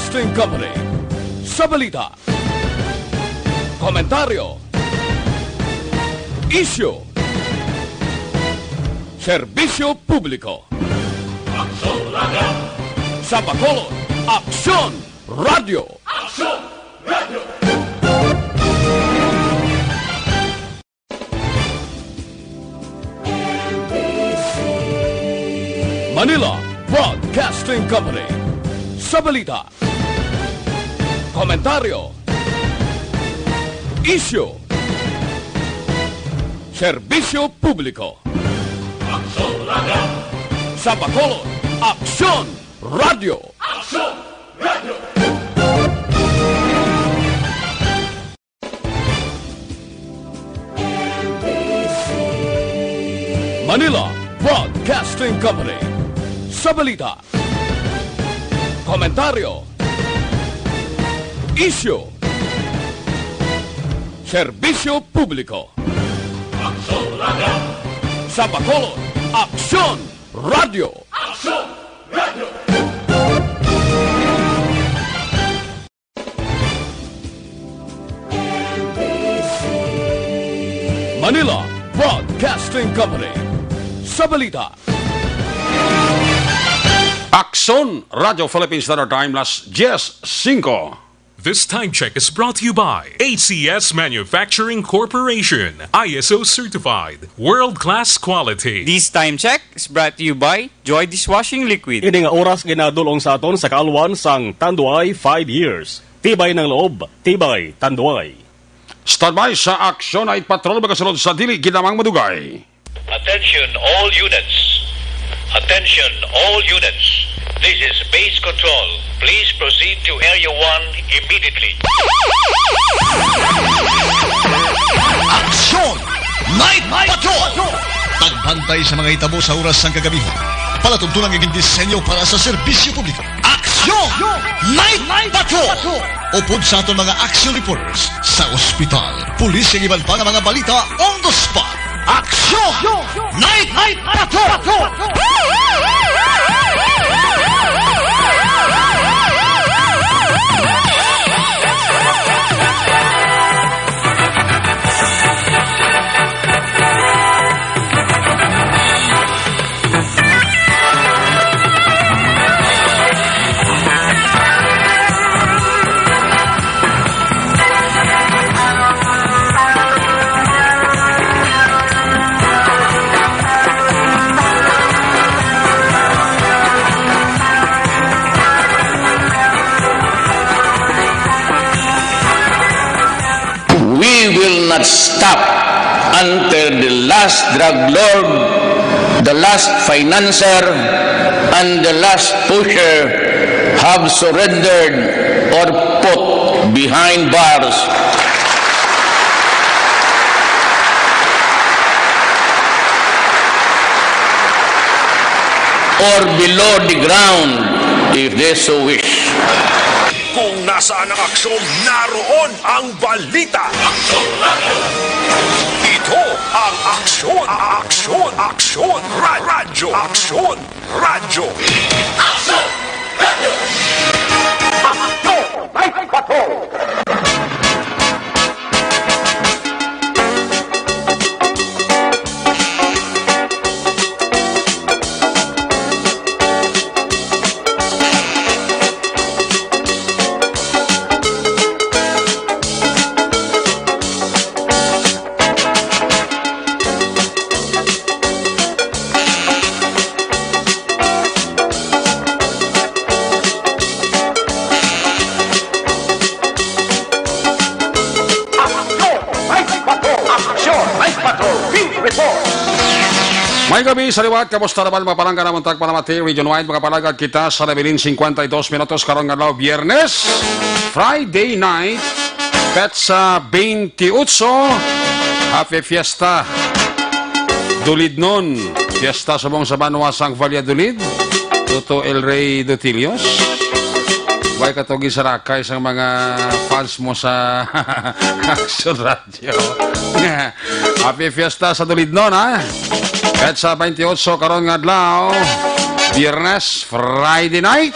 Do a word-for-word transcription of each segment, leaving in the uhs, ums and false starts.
Broadcasting Company. Sa balita, komentaryo, isyu, serbisyo publiko. Aksyon Radio! Sa Bacolod, Aksyon Radio! Aksyon Radio! Manila Broadcasting Company. Sa balita, komentaryo, isyu, serbisyo publiko. Aksyon Radio! Sa Bacolod, Aksyon Radio! Aksyon Radio! Manila Broadcasting Company. Sa balita, komentaryo, isyu, serbisyo publiko. Aksyon Radio! Sa Bacolod, Aksyon Radio! Aksyon Radio! Manila Broadcasting Company. Sa balita, Aksyon Radio Philippine Standard Time, las diez cinco. This time check is brought to you by A C S Manufacturing Corporation, I S O certified, world-class quality. This time check is brought to you by Joy Dishwashing Liquid. Ini nga oras ginadul-ong sa aton sa kaalwan sang Tanduay five years. Tibay ng loob, tibay Tanduay. Standby sa Aksyon Night Patrol, magasunod sa dili ginamang madugay. Attention all units. Attention all units. This is base control. Please proceed to Area one immediately. Aksyon Night Patrol! Pagbantay sa mga hitabo sa oras sang kagabihan. Palatuntunan nga gindisenyo para sa serbisyo publiko. Aksyon Night Patrol! Upod sa aton mga action reporters sa ospital, pulis, kag iban pa nga mga balita on the spot. Aksyon Night Patrol! We will not stop until the last drug lord, the last financier, and the last pusher have surrendered or put behind bars or below the ground if they so wish. Kung nasaan ang aksyon, naroon ang balita. Ito ang Aksyon, Aksyon, Aksyon Ra-, Radyo, Aksyon Radyo. Aksyon Radyo! Aksyon Night Patrol! Aksyon! Night Patrol! Aksyon! Night Patrol! Field Report! May gabi sa liwat, kamusta naman mga palangga namon tagpalamati region-wide, mga palagad kita sa nabilin cincuenta y dos minutos karon nga adlaw, Biyernes, Friday night, petsa twenty-eight. Happy Fiesta Dulidnon. Fiesta subong sa banwa sang Valladolid. Toto El Rey Dutilios. Way ka to gisarakay sang mga fans mo sa Action Radyo. Happy Fiesta sa Dulidnon, ha? Petsa twenty-eight karon nga adlaw, Biyernes, Friday night.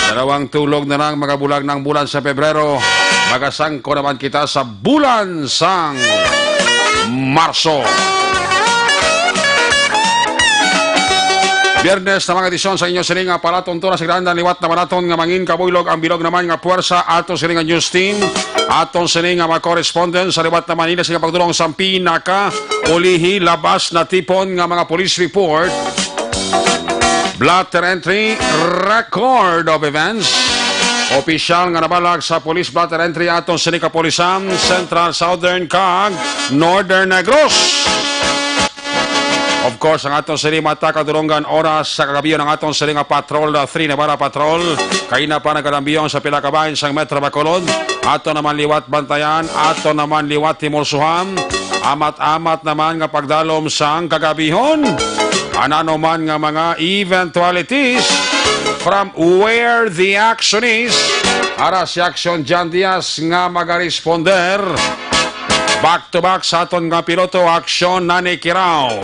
Dalawang tulog na lang, mga bulag, ng bulan sa Pebrero. Magasangko naman kita sa bulan sang Marso. Biyernes na mga edisyon sa inyo sini nga palatuntunan sa Grandan. Liwat naman naton nga mangin kabuylog ang bilog naman nga puwersa ato sini nga news team. Aton sini nga mga correspondent sa liwat na Manila sa pagdulong sang pinaka ulihi labas na tipon nga mga police report. Blotter entry, record of events. Opisyal nga nabalag sa police blotter entry aton sini kapulisan, Central, Southern, kag Northern Negros. Of course, ang aton sini mata kadulungan oras sa kagabi ang aton sini nga patrol, the three Navarra Patrol. Kaina pa nagalambiyon sa pila ka bahin sang Metro Bacolod. Ato naman liwat bantayan, ato naman liwat himulsuhan. Amat-amat naman nga pagdalom sang kagabihon. Anano man nga mga eventualities, from where the action is, ara si Action John Diaz nga magaresponder. Back to back sa aton nga piloto, Action Nani Kirao.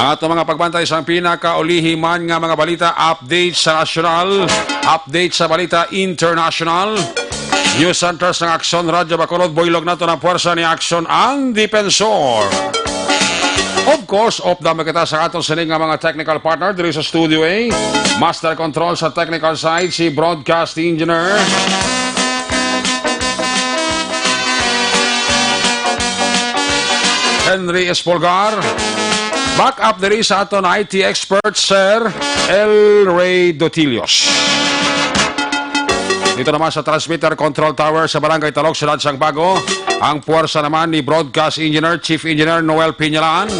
Ang ato mga pagbantay sang pinakaulihi man nga mga balita, update sa nasyonal, update sa balita international. News Center sang Aksyon Radyo Bacolod, buylog nato ang puwersa ni Aksyon ang Depensor. Of course, updam kita sa aton sini nga mga technical partner diri sa Studio A. Master Control sa technical side, si Broadcast Engineer Henry Espolgar. Back up diri sa aton I T expert, Sir El Rey Dotilios. Dito naman sa transmitter control tower sa Barangay Talok, Siyudad sang Bago, ang puwersa naman ni Broadcast Engineer, Chief Engineer Noel Piñalan.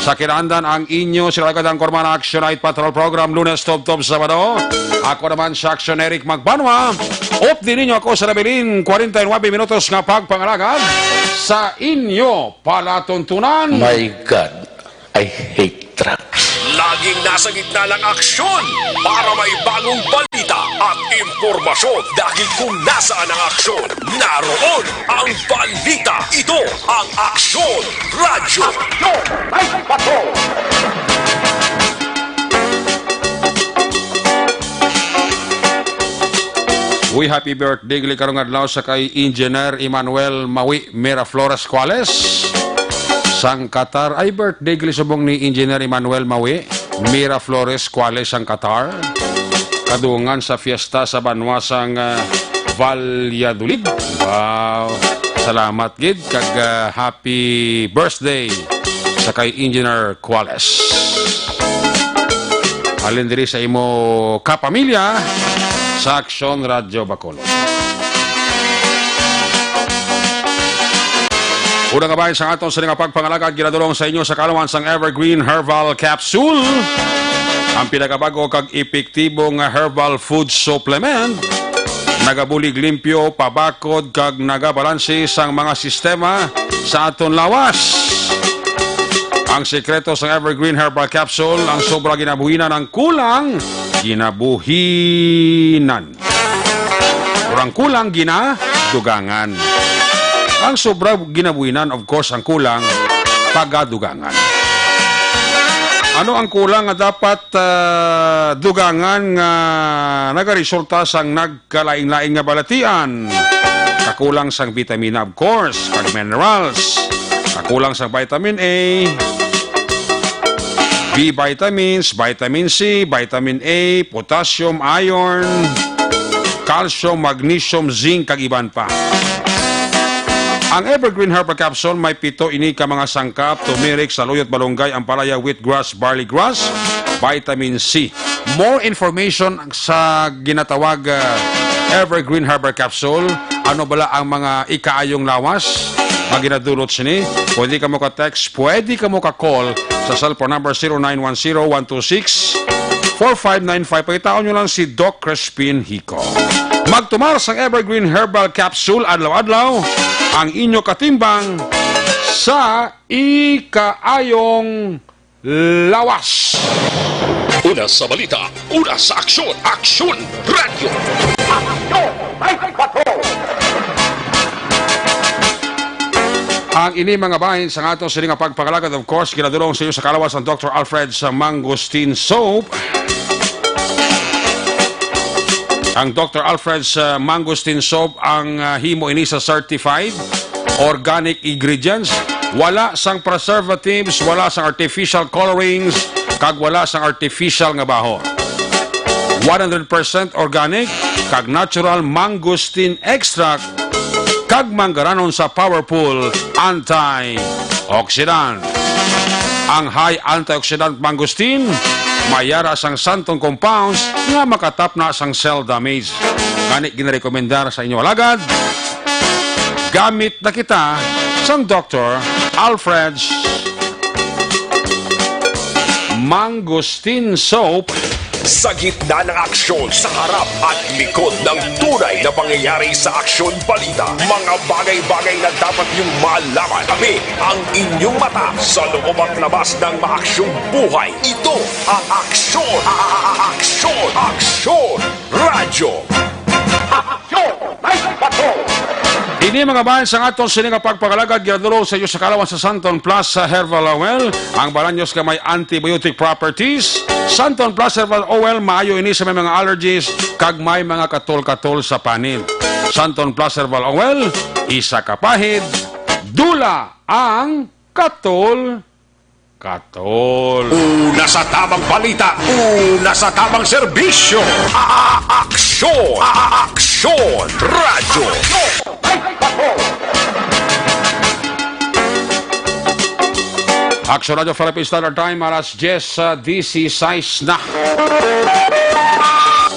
Sa kinaandan ang inyo sila agad ang Kormana Action Night Patrol Program, Lunes tubtob Sabado. Ako naman si Action Eric Magbanwa. Updi ninyo ako sa nabilin, kwarenta y nuebe minutos nga pagpangalagad sa inyo palatuntunan. My God, I hate trucks. Laging nasa gitna ng aksyon para may bagong balita at impormasyon. Dahil kung nasaan ang aksyon, naroon ang balita. Ito ang Aksyon Radyo. Aksyon! Ay, bato! Uy, happy birthday gali karong adlaw sa kay Engineer Emmanuel Mawi Miraflores Cuales sang Qatar. Ay, birthday gali subong ni Engineer Emmanuel Mawi Miraflores Cuales sang Qatar. Kadungan sa fiesta sa banwa sang, ah, Valladolid. Wow. Salamat gid kag, ah, happy birthday sa kay Engineer Cuales. Halin diri sa imo kapamilya sa Aksyon Radyo Bacolod. Una nga bahin sa aton sini nga pagpangalagad, ginadulong sa inyo sa kaalaman sang Evergreen Herbal Capsule. Ang pinakabag-o kag epektibo nga herbal food supplement, nagabulig limpyo, pabakod, kag nagabalanse sang mga sistema sa aton lawas. Ang sekreto sang Evergreen Herbal Capsule, ang sobra ginabuhinan, ang kulang ginabuhinan. Or ang kulang ginadugangan. Ang sobra ginabuhinan, of course, ang kulang pagadugangan. Ano ang kulang nga dapat, ah, dugangan nga nagaresulta sang nagkalain-lain nga balatian? Kakulang sang bitamina, of course, kag minerals. Kakulang sang vitamin A, B vitamins, vitamin C, vitamin A, potassium, iron, calcium, magnesium, zinc, kag iban pa. Ang Evergreen Herbal Capsule may pito ini ka mga sangkap: turmeric, saluyot, malunggay, ampalaya, wheatgrass, barley grass, vitamin C. More information sa ginatawag, ah, Evergreen Herbal Capsule. Ano bala ang mga ikaayong lawas nga ginadulot sini? Pwede kamo ka-text, pwede kamo ka-call sa cellphone number zero nine one zero one two six four five nine five. Pangitaon nyo lang si Doc Crispin Hico. Magtumar sang Evergreen Herbal Capsule adlaw-adlaw, ang inyo katimbang sa ikaayong lawas. Una sa balita, una sa aksyon, Aksyon Radyo. Aksyon! May bato! Ang ini mga bahin sa aton sini nga pagpangalagad, of course, ginadulong sa iyo sa kalawas ang Doctor Alfred's Mangosteen Soap. Ang Doctor Alfred's, uh, Mangosteen Soap ang, uh, himo ini sa certified organic ingredients. Wala sang preservatives, wala sang artificial colorings, kag wala sang artificial nga baho. One hundred percent organic kag natural mangosteen extract kag manggaranon sa powerful antioxidant. Ang high antioxidant mangosteen may ara sang xanthone compounds nga makatapna sang cell damage. Gani ginarekomendar sa inyo alagad, gamit na kita sang Doctor Alfred's Mangosteen Soap. Sa gitna ng aksyon, sa harap at likod ng tunay na pangyayari sa Aksyon Balita, mga bagay-bagay na dapat niyong malaman. Kami ang inyong mata sa loob at labas ng maaksyong buhay. Ito ang Aksyon, Aksyon, Aksyon Radyo. Aksyon Night Patrol. Ini mga bahin sa aton sini nga pagpangalagad, ginadulong sa iyo sa kalawan sa Santon Plus sa Herbal Oil, ang balanyos nga may antibiotic properties. Santon Plus Herbal Oil, maayo ini sa may mga allergies kag may mga katol-katol sa panit. Santon Plus Herbal Oil, isa ka pahid, dula ang katol-katol. Una sa tamang balita, una sa tamang serbisyo. A-, a-, aksyon, a-, aksyon, radyo. Aksyon Radyo Philippine Standard Time, alas diyes, ah, disisais na.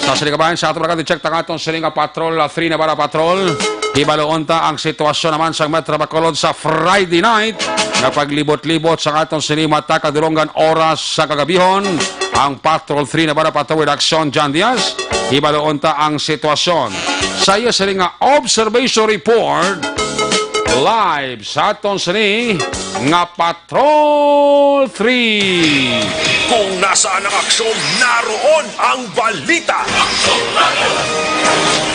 Sa sini kabahin, sa aton mga check, tangaton sini nga Patrol, ah, three Navarra Patrol. Hibaluon ta ang sitwasyon naman sa Metro Bacolod sa Friday night. Napaglibot-libot sa aton sini mata kadulungan oras sa kagabihon. Ang Patrol three Navarra Patrol with Action John Diaz. Hibaluon ta ang sitwasyon. Sa iya sini nga observation report, live sa aton sini nga Patrol three. Kung nasaan ang aksyon, naroon ang balita.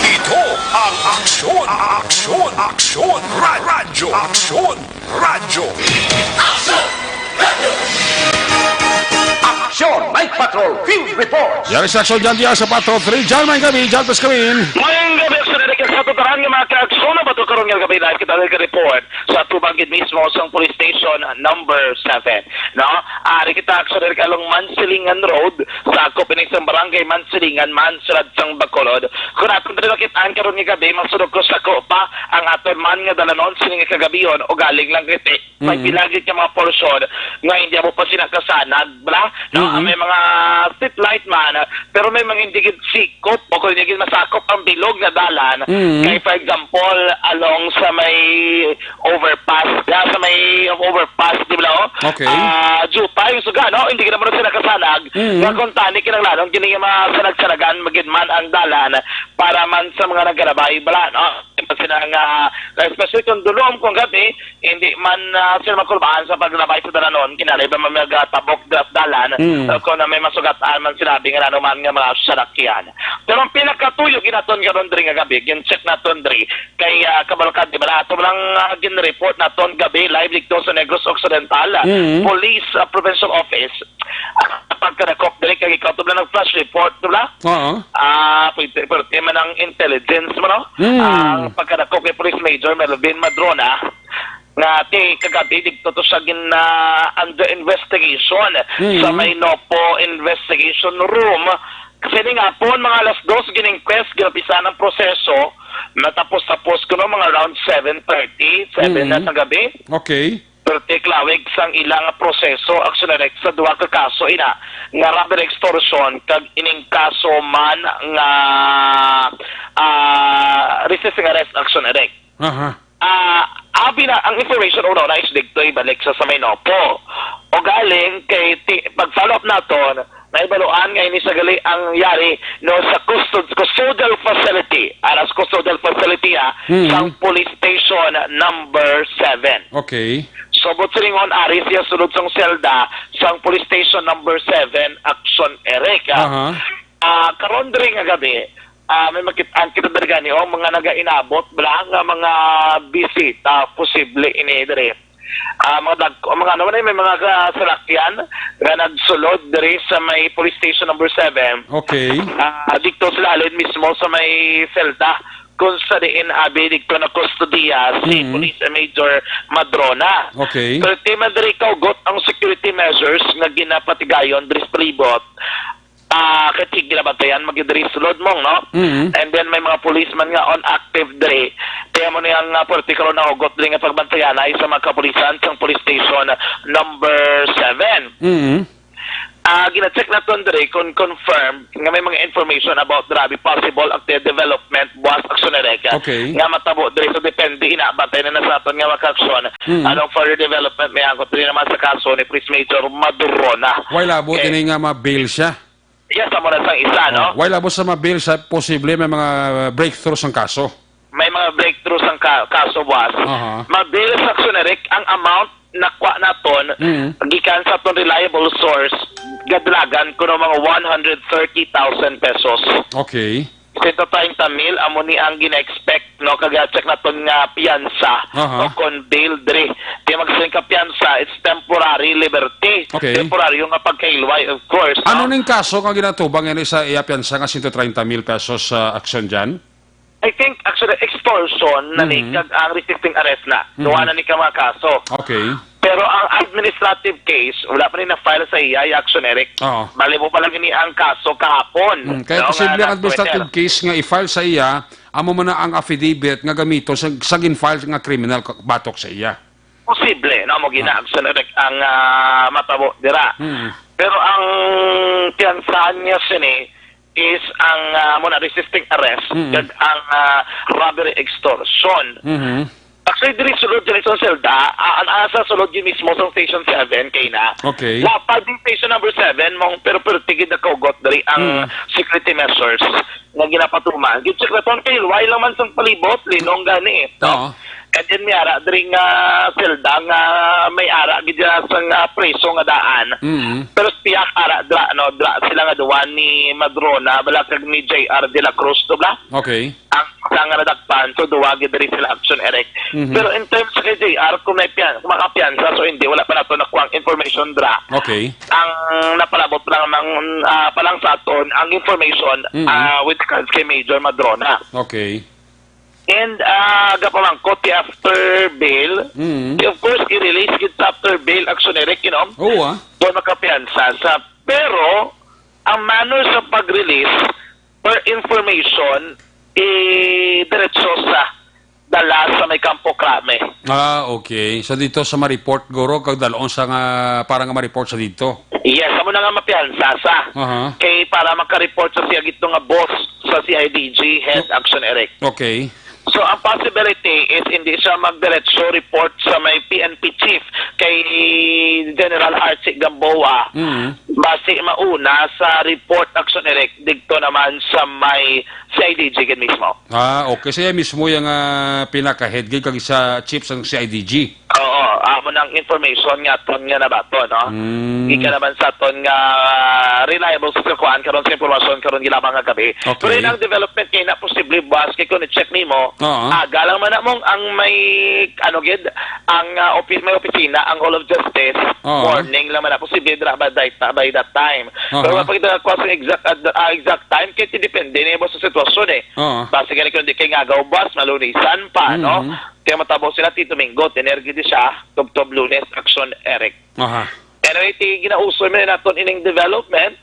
Ito ang Aksyon, Aksyon, Aksyon, Ra-, Radyo, Aksyon, Radyo. Aksyon Night Patrol Field Report. Yari sa Aksyon John Diaz sa Patrol three. John, may gabi. John, Pascalin. May gabi, Aksyon Eric, sa tutaran nga mga kaaksyon. Bato karon nga gabi, live kita nag-report sa tubang gid mismo sang police station number seven, no? Ari kita, actually, along Mansilingan Road, sa akop ini sang barangay Mansilingan, Mansurad sang Bacolod. Kung aton diri makit-an karon nga gabi, masulog ko sa ko pa ang aton man nga dalanon sini nga kagabihon, o galing lang kiti. May Mm. bilagid nga mga porsyon nga hindi mo pa sila kasanag, bla? No? Mm. May mga street light man, pero may mga hindi gid sikop o kung hindi gid masakop ang bilog nga dalan. Mm. Kay, for example, along sa may overpass, ya, sa may overpass, di ba, oh? Okay. Ah, Jupa, yung suga, no? Hindi ka naman sila kasanag. Mm. Nga kung tani, kinahanglan, kini nga masanag-sanagan, magid man ang dalan para man sa mga nagkarabay, bala, no? Sila nga, especially kung dulom, kung gabi, hindi man, ah, sila makulbaan sa paglabay sa dalanon, kinalay ba man magatabok dras dalan, Mm. o kung na may masugat-an man sinabi nga nanuman nga mga salakyan. Pero ang pinakatuyo ginaton karon diri nga gabi, gin-check naton diri, Kay, ah, kabalkad, di ba, ato lang, ah, gin-report naton gabi live dito sa Negros Occidental, ah, Mm. Police, ah, Provincial Office. Ah, pagkadakop diri kay ikaw to lang nag-flash report, di ba? Oo. Ah, pwede, pwede man ang intelligence mo, no? Mm. Ah, pagkadakop kay Police Major Melvin Madrona, nga ti kagabi dito to sa gin, ah, under investigation Mm. sa may Nopo Investigation Room. Kasi ni nga po, mga alas dos, gin-inquest, gin-umpisan ang proseso, natapos-tapos kuno mga around seven thirty, seven na Mm. sa gabi. Okay. Pero tiklawig sang ilang proseso, action direct sa duha ka kaso ina nga robbery extortion kag ining kaso man nga, ah, resisting arrest, action direct. Aha. Ah, abi na ang information una is digtoy balik sa, sa may Nopo. O galing kay ti, pag follow up naton, naibaluan nga ini sa gali ang yari, no, sa custod-, custodial facility, aras custodial facility, ah, Mm. sang police station number seven. Okay. So, but silingon, ari siya sulod sang selda sang police station number seven, Action Eric, ah. Aha. Ah, karon diri nga gabi, Ah, may makit-an kita diri gani, oh, mga nagainabot bala nga mga bisita, posible ini diri. Ah, mga dag-, mga ano man, eh, may mga kasalakyan nga nagsulod diri sa may police station number seven. Okay. Ah, dito sila halin mismo sa may selda kung sa diin abi dito na kustodiya si Mm. Police Major Madrona. Okay. Pero di man diri kaugot ang security measures nga ginapatigayon diri sa palibot. Ah, kay sige na bantayan, magidiri sulod mong, no? Mm. And then may mga policeman nga on active diri. Kaya mo niyang, ah, particular na hugot diri nga pagbantayan ay sa mga kapulisan sang police station number seven. Mm. Ah, gina-check naton diri kung confirm nga may mga information about grabe possible active development buwas aksyon na reka Okay. nga matabo diri. So, depende, ina, bantay na na sa aton nga makaaksyon. Mm. Anong further development may angkot diri naman sa kaso ni Police Major Madrona? Why labo Okay. ini nga ma-bail siya? Yes, amo na sang isa, no? Oh, why labo sa ma-bail siya, posible may mga breakthrough sang kaso. May mga breakthrough sang ka-, kaso, boss. Aha. Ma-bail sa aksyon na rek ang amount nakuha naton Mm. gikan sa aton reliable source, gadalagan kuno mga one hundred thirty thousand pesos. Okay. Sento treinta mil amo ni ang gina-expect, no, kag check naton nga piyansa Aha. o kon bail diri. Kaya magsiling ka piyansa, it's temporary liberty. Okay. Temporaryo nga pagkailway, of course, Ano no? ning kaso nga ginatubang ini sa iya piyansa nga sento treinta mil pesos sa aksyon dyan? I think, actually, extortion na ni Mhm. kag ang resisting arrest na. Mhm. Duha na ni ka mga kaso. Okay. Pero ang administrative case, wala pa ni na-file sa iya, ay action, Eric. Oo. Bali mo pa lang ini ang kaso kahapon. Mm, kaya No, posible nga ang administrative nag-Twitter. case nga i-file sa iya, amo man na ang affidavit nga gamiton sa, sa gin-file nga criminal ka-, batok sa iya. Posible, no? Mo Ah. gina-action, Eric, ang, ah, matabo dira. Mm. Pero ang piyansahan niya sini is ang, ah, mo na resisting arrest Mm. kag ang, ah, robbery extortion. Mhm. Actually, diri sulod diri sa selda, ah, ang asa sulod yun mismo sa Station seven kay na. Okay. Lapad din Station number seven, mong pero pero tigid na kaugot diri ang Mm. security measures nga ginapatuman. Gid secreto ang kailway lang man sang palibot, linong gani. Oo. And then may ara diri nga selda nga may ara gid dira sang, ah, preso nga daan. Mm. Pero siya ara dra, no, dra sila nga duwa ni Madrona, bala kag ni J R de la Cruz to, bla? Okay. Ang isa nga nadakpan, so duwa gid diri sila action, Eric. Mhm. Pero in terms kay J R, kung may piyan-, kung makapiyansa, so hindi, wala pa nato nakuha ang information dra. Okay. Ang napalabot lang ng, ah, pa lang sa aton, ang information, Mhm. ah, with regards kay Major Madrona. Okay. And, ah, gapamangkot ti after bail, Mm. ti of course, i-release gid sa after bail action, Eric, you know? Oo, ah. Doon makapiyansa sa, pero, ang manner sa pag-release, per information, i-diretso sa dala sa may Kampo Krame. Ah, okay. So, dito sa ma-report, guro, kag dalon sa nga, para nga ma-report sa dito. Yes, amo na nga mapiyansa sa. Aha. Kay para maka-report sa siya gito nga boss sa C I D G, head O- action, Eric. Okay. So, ang possibility is hindi siya magdiretso report sa may P N P chief kay General Archie Gamboa. Mm. Basi mauna sa report action, Eric, dito naman sa may C I D G gid mismo. Ah, okay. Siya mismo yung, ah, pinaka-head gid kag sa chief sang C I D G. Oo, amo nang information nga aton nga nabato, no? Mm. Gikan naman sa aton nga reliable sa kuan karon sa impormasyon karon gid lamang nga gabi. Okay. Pero yun ang development kay na posible buwas kay kung i-check nimo, Oo. aga lang man namong ang may, ano gid, ang, ah, opi-, may opisina, ang Hall of Justice, Oo. morning lang man na posible dira by that, by that time. Oo. Pero wala pa kita nakuha sa exact, ad-, ah, exact time kay depende nimo sa sitwasyon, eh. Oo. Basi gani kung di kay nga gaw buwas, malunisan pa, no? Mhm. Kaya matabo sila, Tito Mingo, tener gid siya, tubtob Lunes, action, Eric. Aha. Anyway, ti, ginausoy man naton ining development.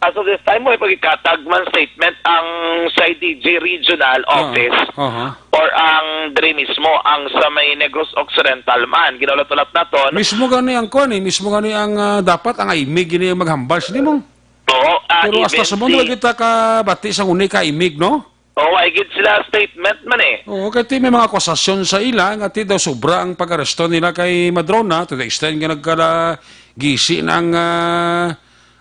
As of this time, mo ipagkatag man statement ang sa D G Regional Ah, Office aha. or ang diri mismo, ang sa may Negros Occidental man. Ginaulat-ulat naton. Mismo gani ang kuan eh, mismo gani ang, ah, dapat ang imig gini ang maghambal sa nimo. Oo, ah, Pero hasta even sa mundo si kita kabati sa uni ka imig, no? Oo, ay gid sila statement man eh. Oo, kay ti may mga akusasyon sa ila nga ti daw sobra ang pag-aresto nila kay Madrona to the extent nga nagkala gisi na ang, ah,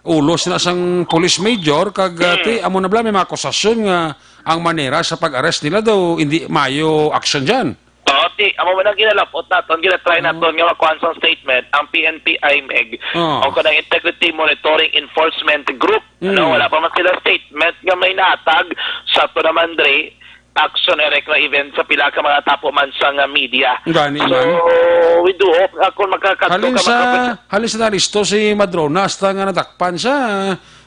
ulos na sang police major kag, ah, Hmm. ti amo na bala may mga akusasyon nga ang manera sa pag-arrest nila daw hindi mayo aksyon diyan. Oo, Di, amo man ang ginalapot naton, ginatry naton nga makuha sang statement ang P N P I MEG o kanang Integrity Monitoring Enforcement Group. Ano, wala pa man sila statement nga may natag sa to naman dre, action, erect na event sa pila ka mga tapo man sa nga media. Gani So, man. We do hope nga kung makakadto Halin ka, sa, makapag- halin sa nalisto si Madrona, hasta nga nadakpan siya,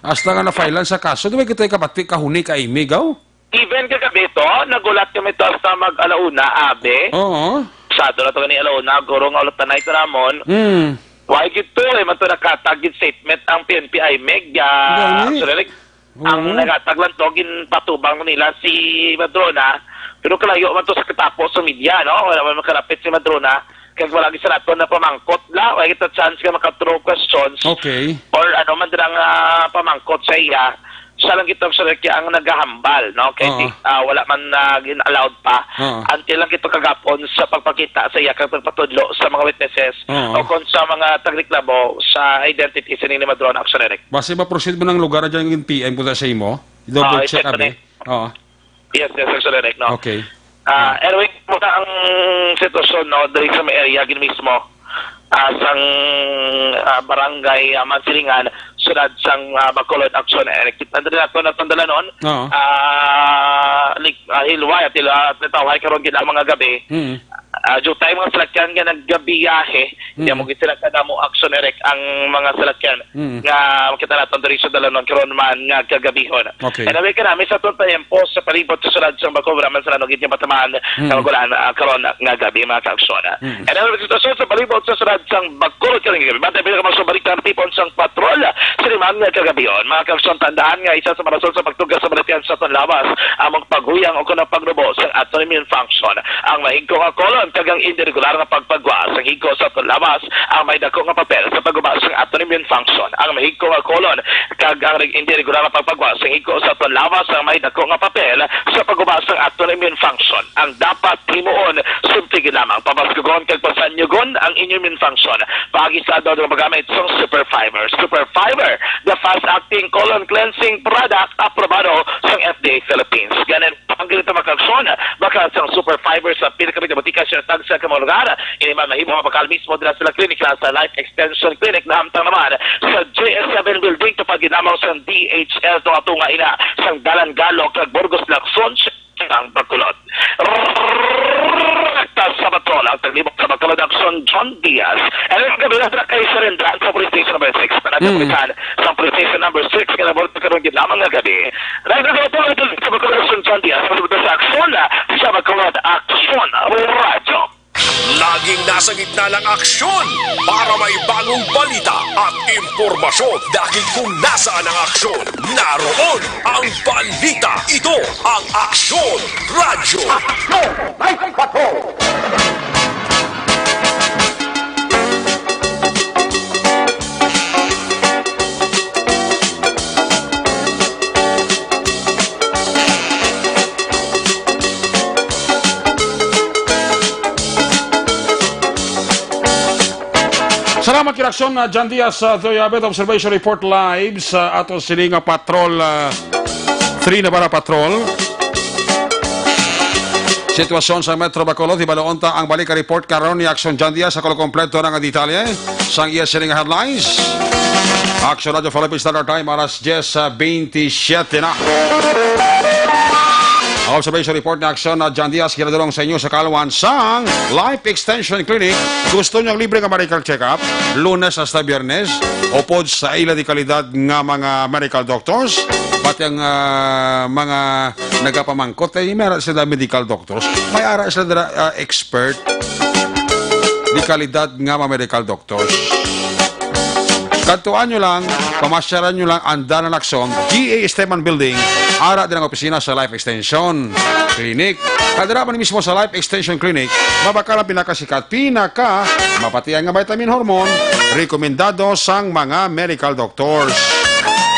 hasta nga na-filean sa kaso. Di ba kita kabati kahuni ka MEG, aw? Even kagabi to, nagulat kami to hasta mag-alauna, abi. Oo. Sado na to gani alauna, guro nga ulat na ito namon. Mm. Why gid to? Eh, man to nakatag gid statement ang P N P I MEG, ah, Gani. Actually, like, ang Oo. nakatag lang to, ginpatubang nila si Madrona. Pero kalayo man to sa katapo sa media, no? Wala man makalapit si Madrona. Kag wala gid sa naton na pamangkot la, wala kita chance nga maka-throw questions Okay. or ano man dira nga pamangkot sa iya. Siya lang gid to, sir, kaya ang nagahambal, no? Kay Oo. di, ah, wala man na gin-allowed pa. Oo. Until lang gid to kagapon sa pagpakita sa iya kag pagpatudlo sa mga witnesses Oo. o kon sa mga tagreklamo sa identity sa ni Madrona Action Eric. Basi ma-proceed mo ng lugar na dyan yung P M punta sa imo? I-double Ah, check, yes, abi? sir. Oo. Yes, yes, Sir Eric, no? Okay. Ah, Ah. anyway, muna ang sitwasyon, no, diri sa may area gid mismo, ah, sang, ah, barangay, ah, Mansilingan, sulod sang, ah, Bacolod Action Eric. Kita diri nato natandalanon, Oo. ah, lik-, ah, hilway at hil-, ah, natawhay karon gid ang mga gabi. Mm. Ah, due time mga salakyan nga naggabiyahe, Mm. kaya mo gid sila ka damo Action Eric ang mga salakyan Mm. nga makita naton diri sa dalanon karon man nga kagabihon. Okay. And away ka namin sa aton pahiyampo sa palibot sa sulod sang Bacolod, wala man sila nugid nga matamaan Mm. sa magulan, ah, karon nga gabi, mga kaaksyon. Mm. And ang sitwasyon sa palibot sa sulod sang Bacolod karon nga gabi, bantay pinakamasong balitang tipon sang patrol sa liman nga kagabihon. Mga kaaksyon, tandaan nga isa sa mga rason sa pagtugas sa balatian sa aton lawas ang mga paghuyang o kanang pagnubo sa aton immune function. Ang mahigko nga colon kag ang indi regular nga pagpagwa sang higko sa aton lawas ang may dako nga papel sa pagguba sang aton immune function. Ang mahigko nga colon kag ang reg-, indi regular nga pagpagwa sang higko sa aton lawas ang may dako nga papel sa pagguba sang aton immune function. Ang dapat himuon, simple gid lamang, pabaskugon kag pasanyugon ang inyong immune function. Paagi sa adlaw nga magamit sang Super Fiber. Super Fiber, the fast-acting colon cleansing product, aprobado sang F D A Philippines. Ganin ang ganito makakson, baka sang Super Fiber sa pinakabit na botika sa tagsa ka mga lugar. Ini man mahimo mapakal mismo dira sa klinik sa Life Extension Clinic na hamtang naman sa J S seven Building, tupad gid lamang sa D H L tunga-tunga ina sang Dalan Galo kag Burgos, Lacson, ang Bacolod. Rekta sa patrol ang taglibot sa Bacolod Action, John Diaz. And ang gabi na kay surrender sa Police Station number six. Panagkapitan sa Police Station number six nga nabot karon gid lamang nga gabi. Nagdadala po ito sa Bacolod Action, John Diaz. Sa Bacolod Action, sa Bacolod Action Radio. Laging nasa gitna ng aksyon para may bagong balita at impormasyon. Dahil kung nasaan ang aksyon, naroon ang balita. Ito ang Aksyon Radyo. Aksyon Night Patrol! Salamat kay Aksyon, ah, John Diaz, ah, Toy Abet, observation report live sa ato sini nga patrol, ah, three na para patrol. Sitwasyon sa Metro Bacolod, hibaloon ta ang balik report karon ni Aksyon John Diaz sa kompleto na nga detalye sang iya sini nga headlines. Aksyon Radio Philippines Standard Time, alas diyes, ah, bentisiete na. Ang observation report ni Aksyon na John Diaz, ginadulong sa inyo sa kalwan sang Life Extension Clinic. Gusto niyo ang libre nga medical check-up, Lunes hasta Biyernes, upod sa ila di kalidad nga mga medical doctors, pati ang, ah, mga nagapamangkot, eh, may ara sila medical doctors, may ara sila dira, ah, expert di kalidad nga mga medical doctors. Kadtuan nyo lang, pamasyaran nyo lang ang Dalan Lacson, D A Esteban Building, ara din ang opisina sa Life Extension Clinic. Kadra man mismo sa Life Extension Clinic, mabakal ang pinakasikat, pinaka mapatian nga vitamin hormone, rekomendado sang mga medical doctors.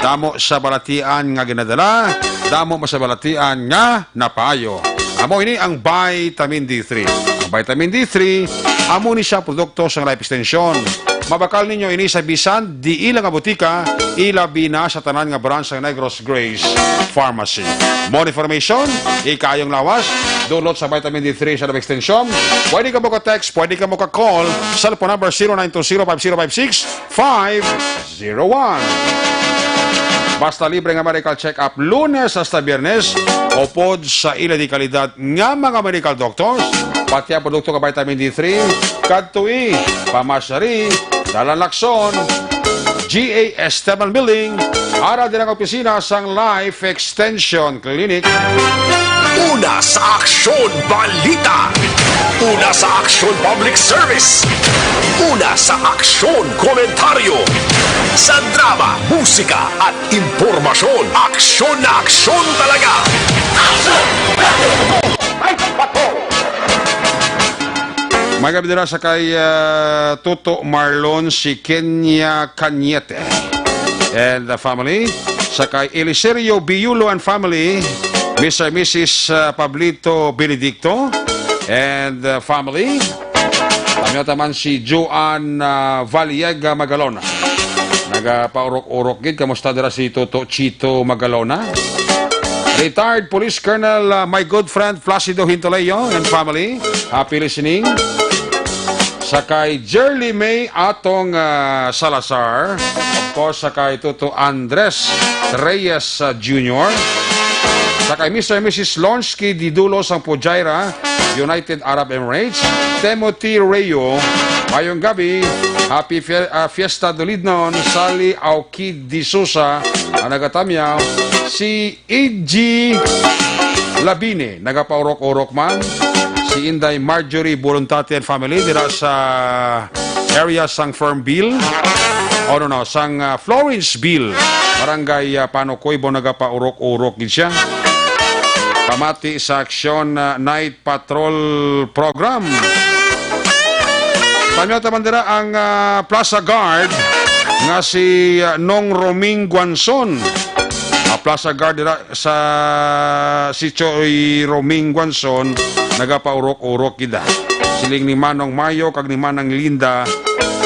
Damo sa balatian nga ginadala, damo man sa balatian nga napaayo. Amo ini ang vitamin D three. Ang vitamin D three, amo ni siya produkto sang Life Extension. Mabakal ninyo ini sa bisan diin lang nga butika, ilabi na sa tanan nga branch sang Negros Grace Pharmacy. More information, ikayong lawas, dulot sa vitamin D three sa Extension. Pwede ka mo ka-text, pwede ka mo ka-call, cellphone number zero nine two zero five zero five six five zero one. Basta libre nga medical check-up Lunes hasta Biyernes, upod sa ila di kalidad nga mga medical doctors, pati ang produkto nga vitamin D three, Kadtui, Pamasari, Dalan Lakson, G A S Thermal Building, ara din ang opisina sang Life Extension Clinic. Una sa aksyon, balita. Una sa aksyon, public service. Una sa aksyon, komentaryo. Sa drama, musika, at impormasyon, aksyon na aksyon talaga. Aksyon! Radyo Patrol! May gabi dira sa kay, ah, Toto Marlon, si Kenya Cañete and the family. Sa kay Eliserio Biulo and family, Mister and Missus, ah, Pablito Benedicto and, ah, family. Kami taman si Joan, ah, Valiega Magalona. Nagapaurok-urok gid. Kamusta dira si Toto Chito Magalona? Retired Police Colonel, ah, my good friend Placido Hintoleo and family. Happy listening. Sa kay Jerly May Atong, ah, Salazar. Of course, sa kay Toto Andres Reyes, ah, Junior. Sa kay Mister and Missus Lonsky Didulo sang Fujairah, United Arab Emirates. Timothy Rayo, mayong gabi. Happy fie-, ah, Fiesta Dulidnon. Sally Aukid D'Souza, ang nagatamyaw. Si Iggy Labine, nagapaurok-urok man. Si Inday Marjorie Voluntate and family dira sa area sang Fernville. Oh, no, no, sang, ah, Florenceville, Barangay, ah, Panukoybo, nagapaurok-urok gid siya. Pamati sa Aksyon, ah, Night Patrol Program. Tamyaw taman dira ang, ah, Plaza Guard nga si, ah, Nong Roming Guanzon. Ah, Plaza Guard dira sa si Choy Roming Guanzon, nagapaurok-urok gid, ah. Siling ni Manong Mayo kag ni Manang Linda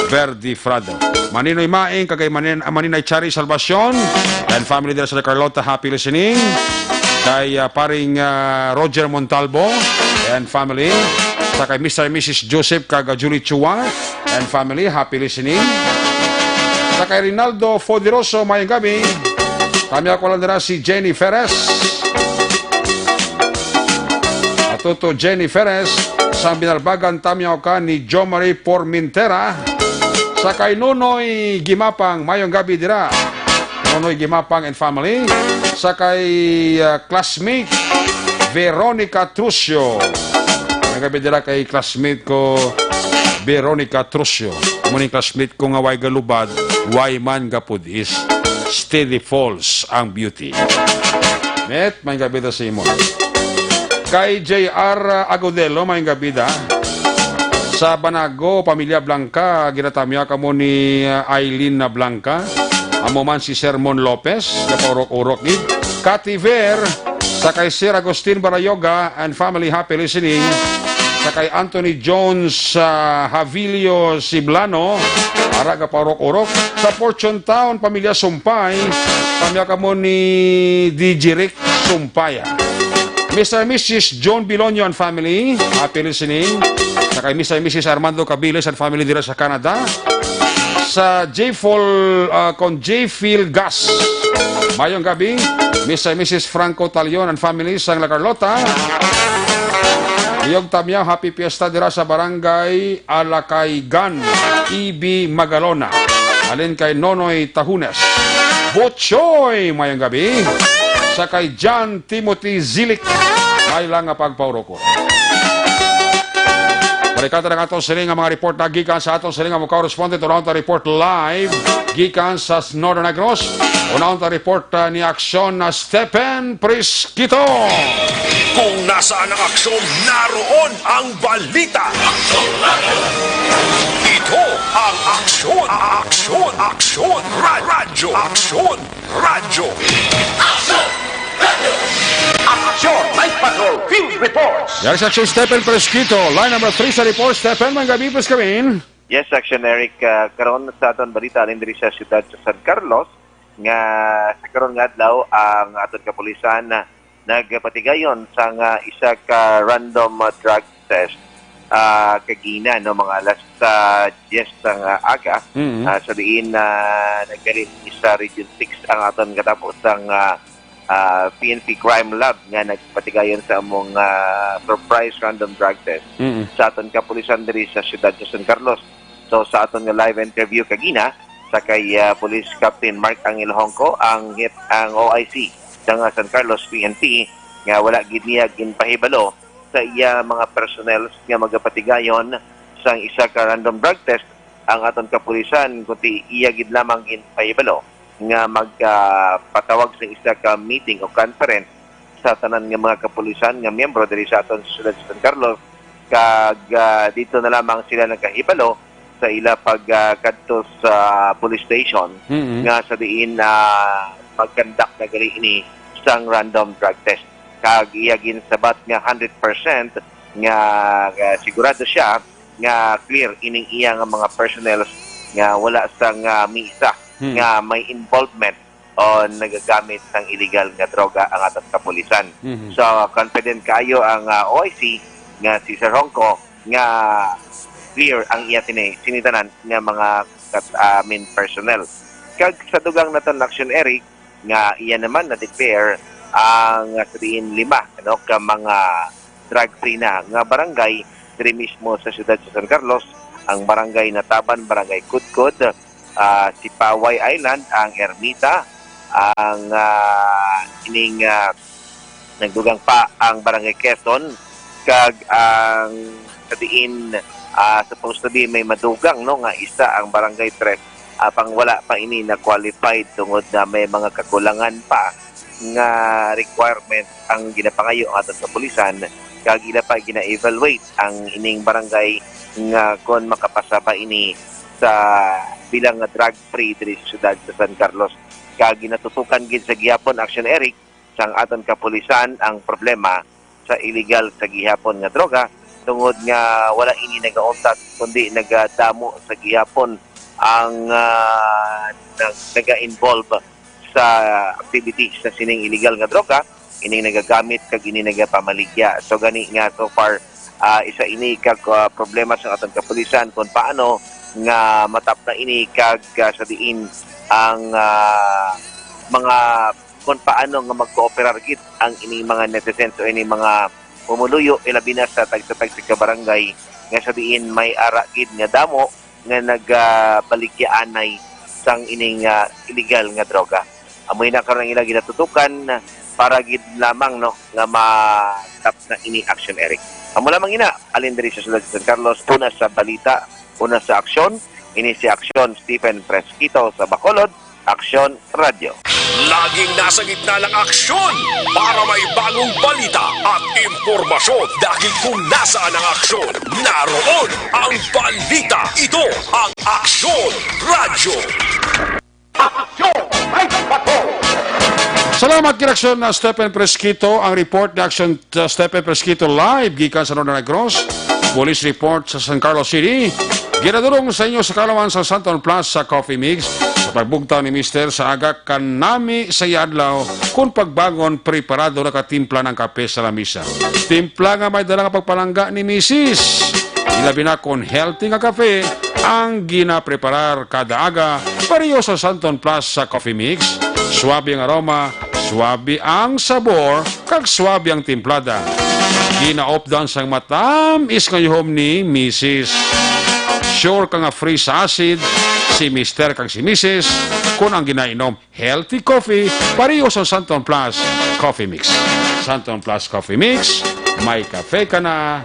Verdi Frado. Maninoy Maing kag kay Manin-, Maninay Chari Salvacion and family dira sa Carlota, happy listening. Kay, ah, paring, ah, Roger Montalbo and family. Sa kay Mister and Missus Joseph kag, ah, Julie Chua and family, happy listening. Sa kay Rinaldo Foderoso, mayong gabi. Kami ako lang dira si Jenny Ferres. Atuto Jenny Ferres, sang Binalbagan, tamyaw ka ni Jomari Pormintera. Sa kay Nonoy Gimapang, mayong gabi dira. Nonoy Gimapang and family. Sa kay, ah, classmate Veronica Trucio. Nagabi dira kay classmate ko, Veronica Trucio. Amo ni classmate ko nga way galubad, way man gapudis. Steady falls ang beauty. Met, may gabi ta sa imo. Kay J R Agudelo, may gabi da. Sa Banago, pamilya Blanca, ginatamya kamo ni, uh, Aileen na Blanca. Amo man si Sermon Lopez, napaurok-urok gid. Kativer, sa kay Sir Agustin Barayoga and family, happy listening. Sa kay Anthony Jones, sa Havilio Siblano, ara ka paurok-urok. Sa Fortune Town, pamilya Sumpay, pamilya kamo ni D J Rick Sumpaya. Mister and Missus John Bilonio and family, happy listening. Sa kay Mister and Missus Armando Cabiles and family dira sa Canada. Sa J Phil, ah, kon J Phil Gas. Mayong gabi, Mister and Missus Franco Talion and family sang La Carlota. Iyog tamyaw, happy fiesta dira sa barangay Alakaygan, E B Magalona. Alin kay Nonoy Tahunes. Butchoy, mayong gabi. Sa kay John Timothy Zilik, may lang nga pagpauroko. Balikan ta ang aton sini nga mga report na gikan sa aton sini nga mga correspondent. Unahon ta report live gikan sa Northern Negros. Unahon ta report, ah, ni Aksyon na Stephen Prisquito. Kung nasaan ang aksyon, naroon ang balita. Ito ang Aksyon, Aksyon, Aksyon, Ra-, Radyo, Aksyon, Radyo. Aksyon! Aksyon! Night Patrol Field Reports! Yan si Aksyon Stephen Prisquito. Line number three sa report. Stephen, may gabi po sa kamin. Yes, Action Eric, ah, karon sa aton balita halin diri sa siyudad sa San Carlos, nga sa karon nga adlaw ang aton kapulisan, ah, nagpatigayon sang, ah, isa ka random, ah, drug test, ah, kagina, no, mga alas, ah, diyes sang, ah, aga, Mm. ah, sa diin, ah, nagdali sa Region six ang aton katapos sang, ah, ah, P N P Crime Lab nga nagpatigayon sa among, ah, surprise random drug test Mm. sa aton kapulisan diri sa siyudad sa San Carlos. So, sa aton nga live interview kagina sa kay, ah, Police Captain Mark Angel Hongco, ang hit, ang O I C sa nga San Carlos P N P, nga wala gid niya ginpahibalo sa iya mga personnel nga magapatigayon sang isa ka random drug test ang aton kapulisan, kundi iya gid lamang ginpahibalo nga magpatawag sa isa ka meeting o conference sa tanan nga mga kapulisan nga miyembro diri sa aton siyudad sa San Carlos, kag, ah, dito na lamang sila nagkahibalo sa ila pag, ah, kadto sa police station Mm-mm. nga sa diin, ah, mag-conduct na gali ini sang random drug test. Kag iya ginsabat nga hundred percent nga, nga sigurado siya nga clear ining iya nga mga personnel nga wala sang, ah, misa Mm. nga may involvement o nagagamit sang illegal nga droga ang aton kapulisan. Mhm. So, confident kaayo ang, ah, O I C nga si Sir Hongco nga clear ang iya sini, sinitanan nga mga kat-, ah, I mean, personnel. Kag sa dugang naton action, Eric, nga iya naman na-declare ang, ah, sa diin lima, ano, ka mga drug-free na nga barangay diri mismo sa siyudad sa San Carlos, ang Barangay Nataban, Barangay Kudkod, ah, Sipaway Island, ang Ermita, ang, ah, ining, ah, nagdugang pa ang Barangay Quezon, kag ang sa diin, ah, supposed to be may madugang, no, nga isa ang Barangay Tres, apang wala pa ini na-qualified tungod na may mga kakulangan pa nga requirement ang ginapangayo ang aton kapulisan, kag ila pa gina-evaluate ang ining barangay nga kon makapasa ba ini sa bilang nga drug-free diri sa siyudad sa San Carlos. Kag ginatutukan gid sa gihapon, Action Eric, sang aton kapulisan ang problema sa illegal sa gihapon nga droga, tungod nga wala ini nagauntat, kundi nagadamo sa gihapon ang, ah, nag-, naga-involve sa activity sa sining illegal nga droga, ining nagagamit kag ini nagapamaligya. So gani nga so far, ah, isa ini ka, ah, problema sa aton kapulisan kung paano nga matapna ini kag, ah, sa diin ang, ah, mga, kung paano nga magkooperar gid ang ining mga netizens o ining mga pumuluyo, ilabi na sa tagsa-tagsa ka barangay nga sa diin may ara gid nga damo nga nagabaligyaanay sang ining, ah, illegal nga droga. Amoy na karon ang ilang ginatutukan para gid lamang, no, nga matapna ini, Action Eric. Amo lamang ina, halin diri sa siyudad sa San Carlos, una sa balita, una sa aksyon, ini si Aksyon Stephen Fresquito sa Bacolod, Aksyon Radyo. Laging nasa gitna ng aksyon para may bagong balita at impormasyon, dahil kung nasaan ang aksyon, naroon ang balita. Ito ang Aksyon Radyo. Aksyon! May bato! Salamat, Aksyon na Stephen Fresquito. Ang report ni Aksyon, uh, Stephen Fresquito live gikan sa Northern Negros. Police report sa San Carlos City. Ginadurong sa inyo sa kaalaman sa Santon Plus sa Coffee Mix. Sa pagbugtaw ni Mister sa aga, kanami sa iya adlaw, kung pagbangon, preparado nakatimpla ng kape sa lamisa. Timpla nga may dala nga pagpalangga ni Misis. Ilabi na kon healthy nga kape ang ginapreparar kada aga, pareho sa Santon Plus sa Coffee Mix. Suabe ang aroma, suabe ang sabor, kag suabe ang timplada. Ginaupdan sang matamis nga yuhom ni Misis. Sure ka nga free sa acid si Mister kag si Misis kon ang ginainom healthy coffee, pareho sa Santon Plus Coffee Mix. Santon Plus Coffee Mix, may kape ka na,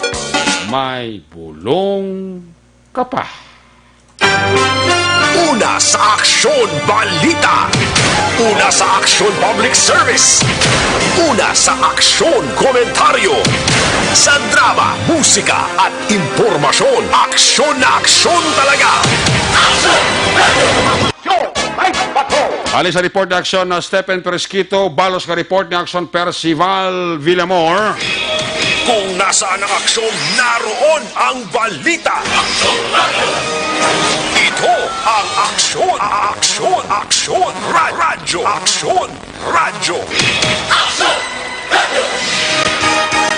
may bulong ka pa. Una sa aksyon, balita. Una sa aksyon, public service. Una sa aksyon, komentaryo. Sa drama, musika, at impormasyon, aksyon na aksyon talaga. Aksyon! May bato! Halin sa report ni Aksyon na Stephen Fresquito, balos nga report ni Aksyon Percival Villamor. Kung nasaan ang aksyon, naroon ang balita. Ito ang Aksyon, Aksyon, Aksyon, Ra- Radyo, Aksyon, Radyo.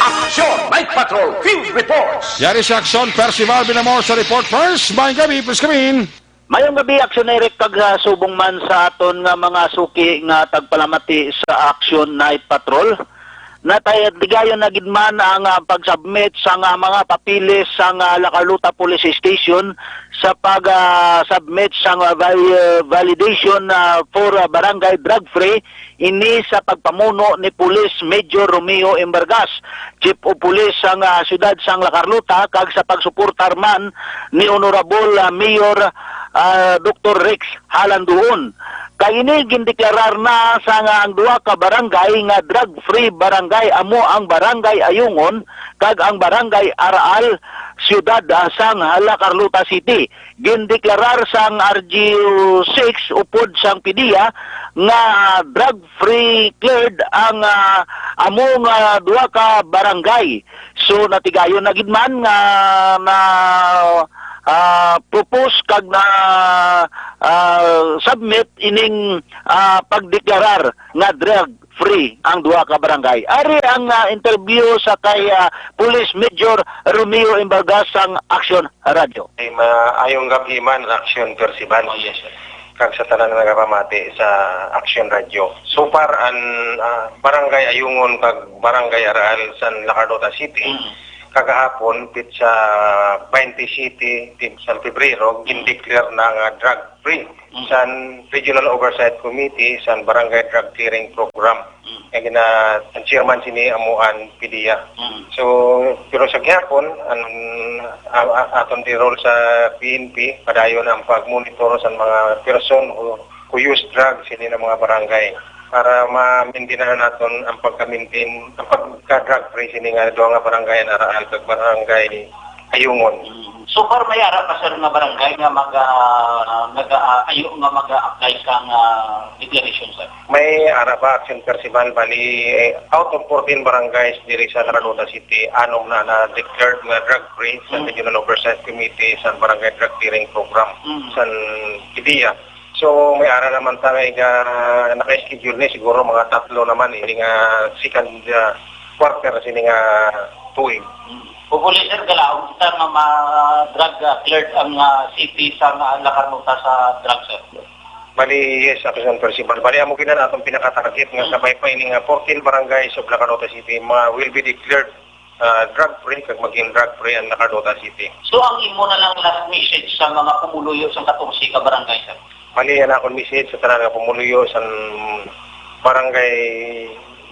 Aksyon! Night Patrol Field Reports! Yari si Aksyon Percival Binamor sa Report First. Maayong gabi, Prince Kamin. Mayong gabi, Aksyon Eric, kag, ah, subong man sa aton nga mga suki nga tagpalamati sa Aksyon Night Patrol. Natay-, tigayon na gid man ang, ah, pag-submit sa nga mga papeles sa nga La Carlota Police Station sa pag, ah, submit sa nga val-, ah, validation, ah, for, ah, barangay drug-free, ini sa pagpamuno ni Police Major Romeo Embargas, Chief of Police sang, ah, siyudad sang La Carlota, kag sa pagsuportar man ni Honorable, ah, Mayor, ah, Doktor Rex Halanduon. Kag ini gindeklarar na sa nga ang duha ka barangay nga drug-free barangay amo ang Barangay Ayungon kag ang Barangay Araal, siyudad, ah, sang La Carlota City. Gindeklarar sang R G U six upod sang PDEA nga drug-free cleared ang, ah, amo nga duha ka barangay. So, natigayon na gid man nga na, ah, propose kag na, ah, submit ining, ah, pagdeklarar nga drug free ang duha ka barangay. Ari ang, ah, interview sa kay, ah, Police Major Romeo Embargas sang Aksyon Radyo. Ay, maayong gabi man, Aksyon Percival. Oh, yes, sir. Kag sa tanan nga nagapamati sa Aksyon Radyo. So far, ang, ah, Barangay Ayungon kag Barangay Araal sa La Carlota City, Mm. kagahapon, pitsa twenty-seven, pitsa Pebrero, Mm. gindeclare na nga drug free Mm. san Regional Oversight Committee san Barangay Drug Clearing Program. Mm. Nga gina-, ang chairman sini amo ang PDEA. Mm. So, pero sa gihapon, ang, a-, a-, aton di-roll sa P N P, padayon ang pag-monitor sa mga person who, who use drugs sini na mga barangay para ma-maintain naton ang pagka-maintain, ang pagka-drug free sini nga duha nga barangay, Araal kag Barangay Ayungon. Mm. So far, may ara pa, sir, nga barangay nga mag, ah, nag, ah, ayo nga mag-apply sang, ah, declaration, sir? May ara pa, Action Percival, bali, eh, out of fourteen barangays diri sa La Carlota City, anom na na-declared nga drug-free sa Mm. Regional Oversight Committee sa Barangay Drug Clearing Program Mm. sa PDEA. So, may ara naman ta nga iga-, naka-schedule ni siguro mga tatlo naman ini nga second, ah, quarter sini nga tuig. Mm. Hopefully, sir, galaom kita nga ma-drug, ah, cleared ang, ah, city sa, ah, La Carlota sa drug, sir. Bali, yes, Action Percival. Bali, amo gid na atong pinaka-target nga Mm. kabay pa ini nga fourteen barangays of La Carlota City ma-, will be declared, ah, drug-free kag maging drug-free ang La Carlota City. So, ang imo na lang last message sa mga pumuluyo sa katorse ka barangay, sir? Bali, ang akon message sa tanan nga pumuluyo sa barangay,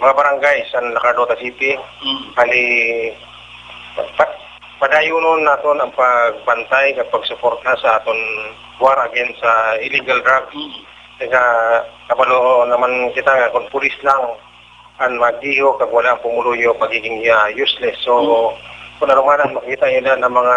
mga barangay sa La Carlota City, Mm. bali, pa-, padayonon naton ang pagbantay kag pagsuporta sa aton war against sa illegal drugs. Mm. Kaya kabalo naman kita nga kung pulis lang ang magdiho kag wala ang pumuluyo, magiging, ah, useless. So, Mm. kung ano man ang makita nila ng mga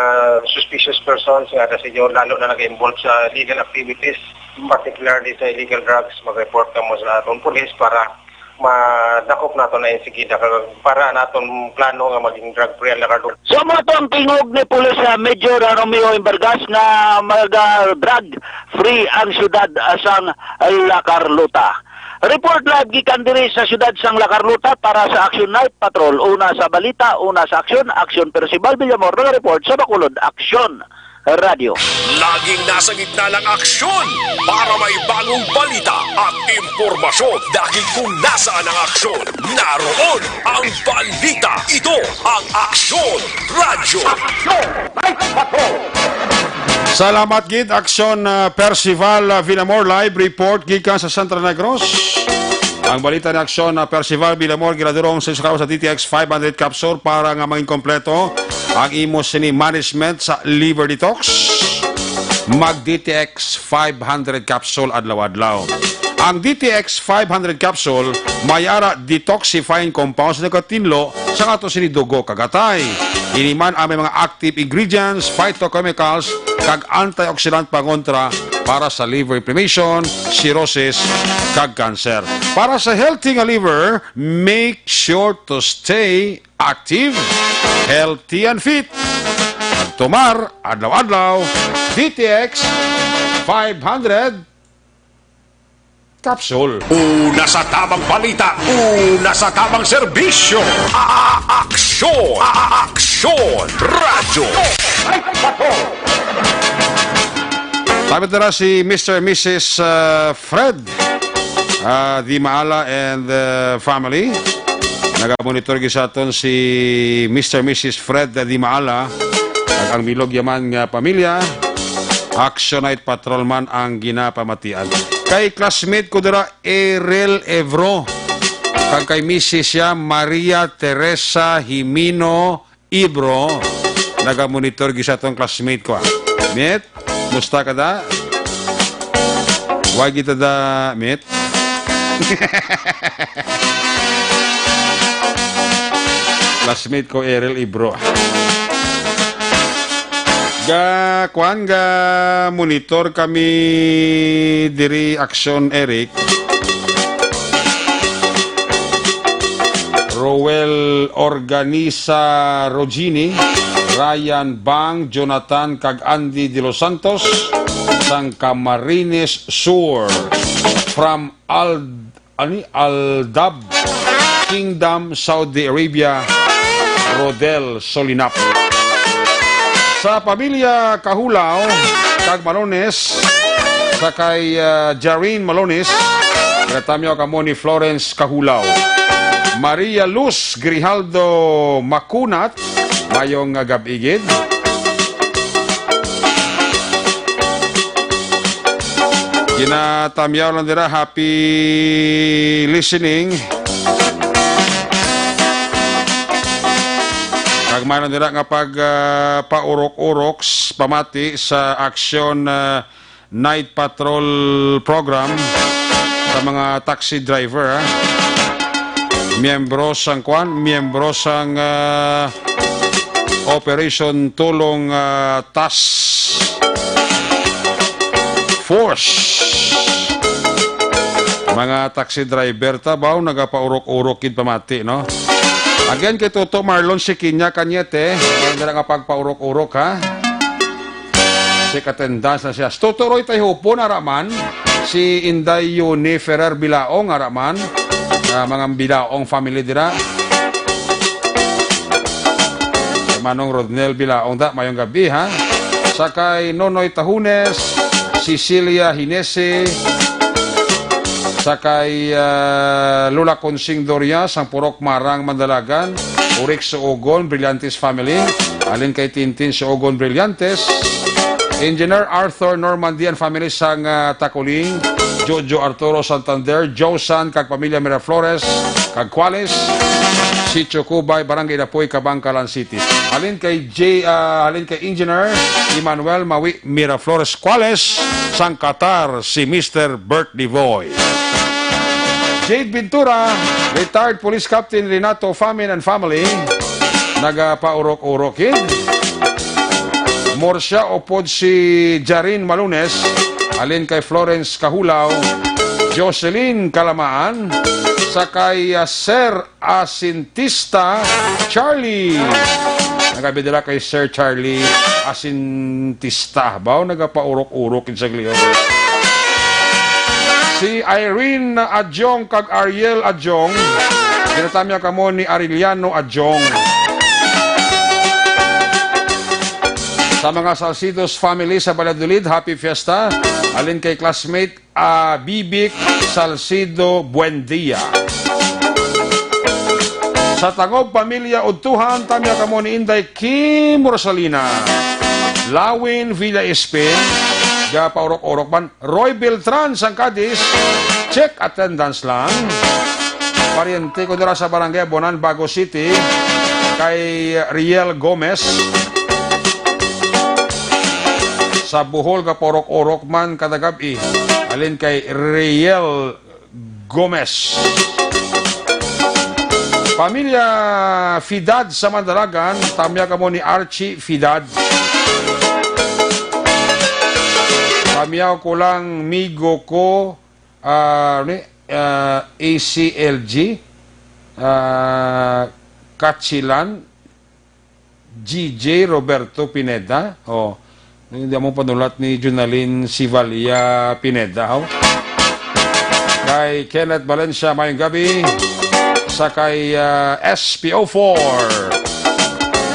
suspicious persons nga ada sa inyo, lalo na nag-involve sa illegal activities, Mm. particularly sa illegal drugs, mag-report kamo sa atong pulis para madakop nato na insigida kag para naton plano nga maging drug-free ang La Carlota. So, amo to ang tingog ni Pulis, ah, Major, ah, Romeo Embargas nga mag, ah, drug-free ang syudad, ah, sang La Carlota. Report live gikan diri sa syudad sang La Carlota para sa Action Night Patrol. Una sa balita, una sa aksyon, Action Percival Villamor, nag-report sa Bacolod Aksyon Radyo. Laging nasa gitna ng aksyon para may bagong balita at impormasyon. Dahil kung nasaan ang aksyon, naroon ang balita. Ito ang Aksyon Radyo. Action Night Patrol! Salamat gid, Aksyon, ah, Percival, ah, Villamor, live report gikan sa Central Negros. Ang balita ni Aksyon, ah, Percival Villamor, ginadurong sa isa ka sa D T X five hundred capsule para nga maging kompleto ang imo sini management sa liver detox. Mag D T X five hundred capsule adlaw-adlaw. Ang D T X five hundred capsule may ara detoxifying compounds nga nagatinlo sa ato sini dugo kag atay. Ini man ang may mga active ingredients, phytochemicals, kag antioxidant pangontra para sa liver inflammation, cirrhosis, kag cancer. Para sa healthy nga liver, make sure to stay active, healthy, and fit. Pagtumar adlaw-adlaw, D T X five hundred capsule. Una sa tamang balita, una sa tamang serbisyo. A-, a-, aksyon, a-, a-, aksyon, radyo. Tabi dira si Mister and Missus, uh, Fred, uh, Di Maala and, uh, family. Nagamonitor gid sa aton si Mister and Missus Fred Di Maala, kag ang bilog yaman nga pamilya. Action Night Patrol man ang ginapamatian. Kay classmate ko dira, Erel Evro. Kag kay misis siya, Maria Teresa Jimeno Ibro. Nagamonitor gid sa atong classmate ko, ah. Mit, musta ka da? Why kita da, Mit? Classmate ko, Erel Ibro. Ga, kuan, ga monitor kami diri, Action Eric. Roel Organisa Rogini, Ryan Bang, Jonathan, kag Andy De Los Santos, sang Camarines Sur, from Al-, ani, Aldab Kingdom, Saudi Arabia, Rodel Solinap. Sa pamilya Kahulaw kag Malones, sa kay, ah, Jareen Malones, ginatamyaw kamo ni Florence Kahulaw. Maria Luz Grijaldo Makunat, mayong gab-i gid. Ginatamyaw lang dira, happy listening. Kag may lang dira nga pag, ah, paurok-urok s-, pamati sa Action, ah, Night Patrol Program sa mga taxi driver, ha? Miyembro sang kwan, miyembro sang, ah, Operation Tulong, ah, Task Force. Mga taxi driver ta, baw, nagapaurok-urok gid pamati, no? Again, kay Toto Marlon Sikinya Cañete, ang dira nga pagpaurok-urok, ha? Check attendance na siya. Si Toto Roy Tayhupon, ara man. Si Inday Yuni Ferrer Bilaong, ara man. Ah, mga Bilaong family dira. Manong Rodnel Bilaong, da, mayong gabi, ha? Sa kay Nonoy Tahunes, Cecilia Hinese, sa kay, ah, Lola Consing Doria, sang Purok Marang, Mandalagan, Urik Suogon, Brillantes family, alin kay Tintin Suogon Brillantes, Engineer Arthur Normandy and family sang, ah, Taculing, Jojo Arturo Santander, Josan kag pamilya Miraflores kag Cuales, Sitio Cubay, Barangay Dapoy, Kabankalan City. Halin kay J, ah, halin kay Engineer Emmanuel Mawi Miraflores Cuales sang Qatar, si Mister Bert Devoy. Jade Ventura, retired Police Captain Renato Famin and family, nagapaurok-urok gid. Morsia upod si Jarin Malunes, halin kay Florence Kahulaw, Jocelyn Kalamaan, sa kay, ah, Sir Asintista Charlie. Nagabidala kay Sir Charlie Asintista. Baw, nagapaurok-urok gid sa Glion. Si Irene Adjong kag Ariel Adjong, ginatamya kamo ni Arellano Adjong. Sa mga Salcidos family sa Valladolid, happy fiesta. Alin kay classmate, ah, Bibic Salcido Buendia. Sa Tangob Pamilya Udtuhan, tamya kamo ni Inday Kim Rosalina. Lawin Villa Espin, gapaurok-urok man. Roy Beltran sang Cadiz, check attendance lang. Paryente ko dira sa Barangay Abonan, Bago City, kay Riel Gomez. Sa Bohol, gapaurok-urok man kada gab-i. Alin kay Riel Gomez. Pamilya Fidad sa Mandalagan, tamya kamo ni Archie Fidad. Sa Tamyaw ko lang, migo ko, ah, ni, ah, A C L G, ah, Kachilan, G J Roberto Pineda. Oh, hindi mo panulat ni Junalyn Sivalia Pineda, ho? Kay Kenneth Valencia, mayong gabi. Sa kay, ah, S P O four,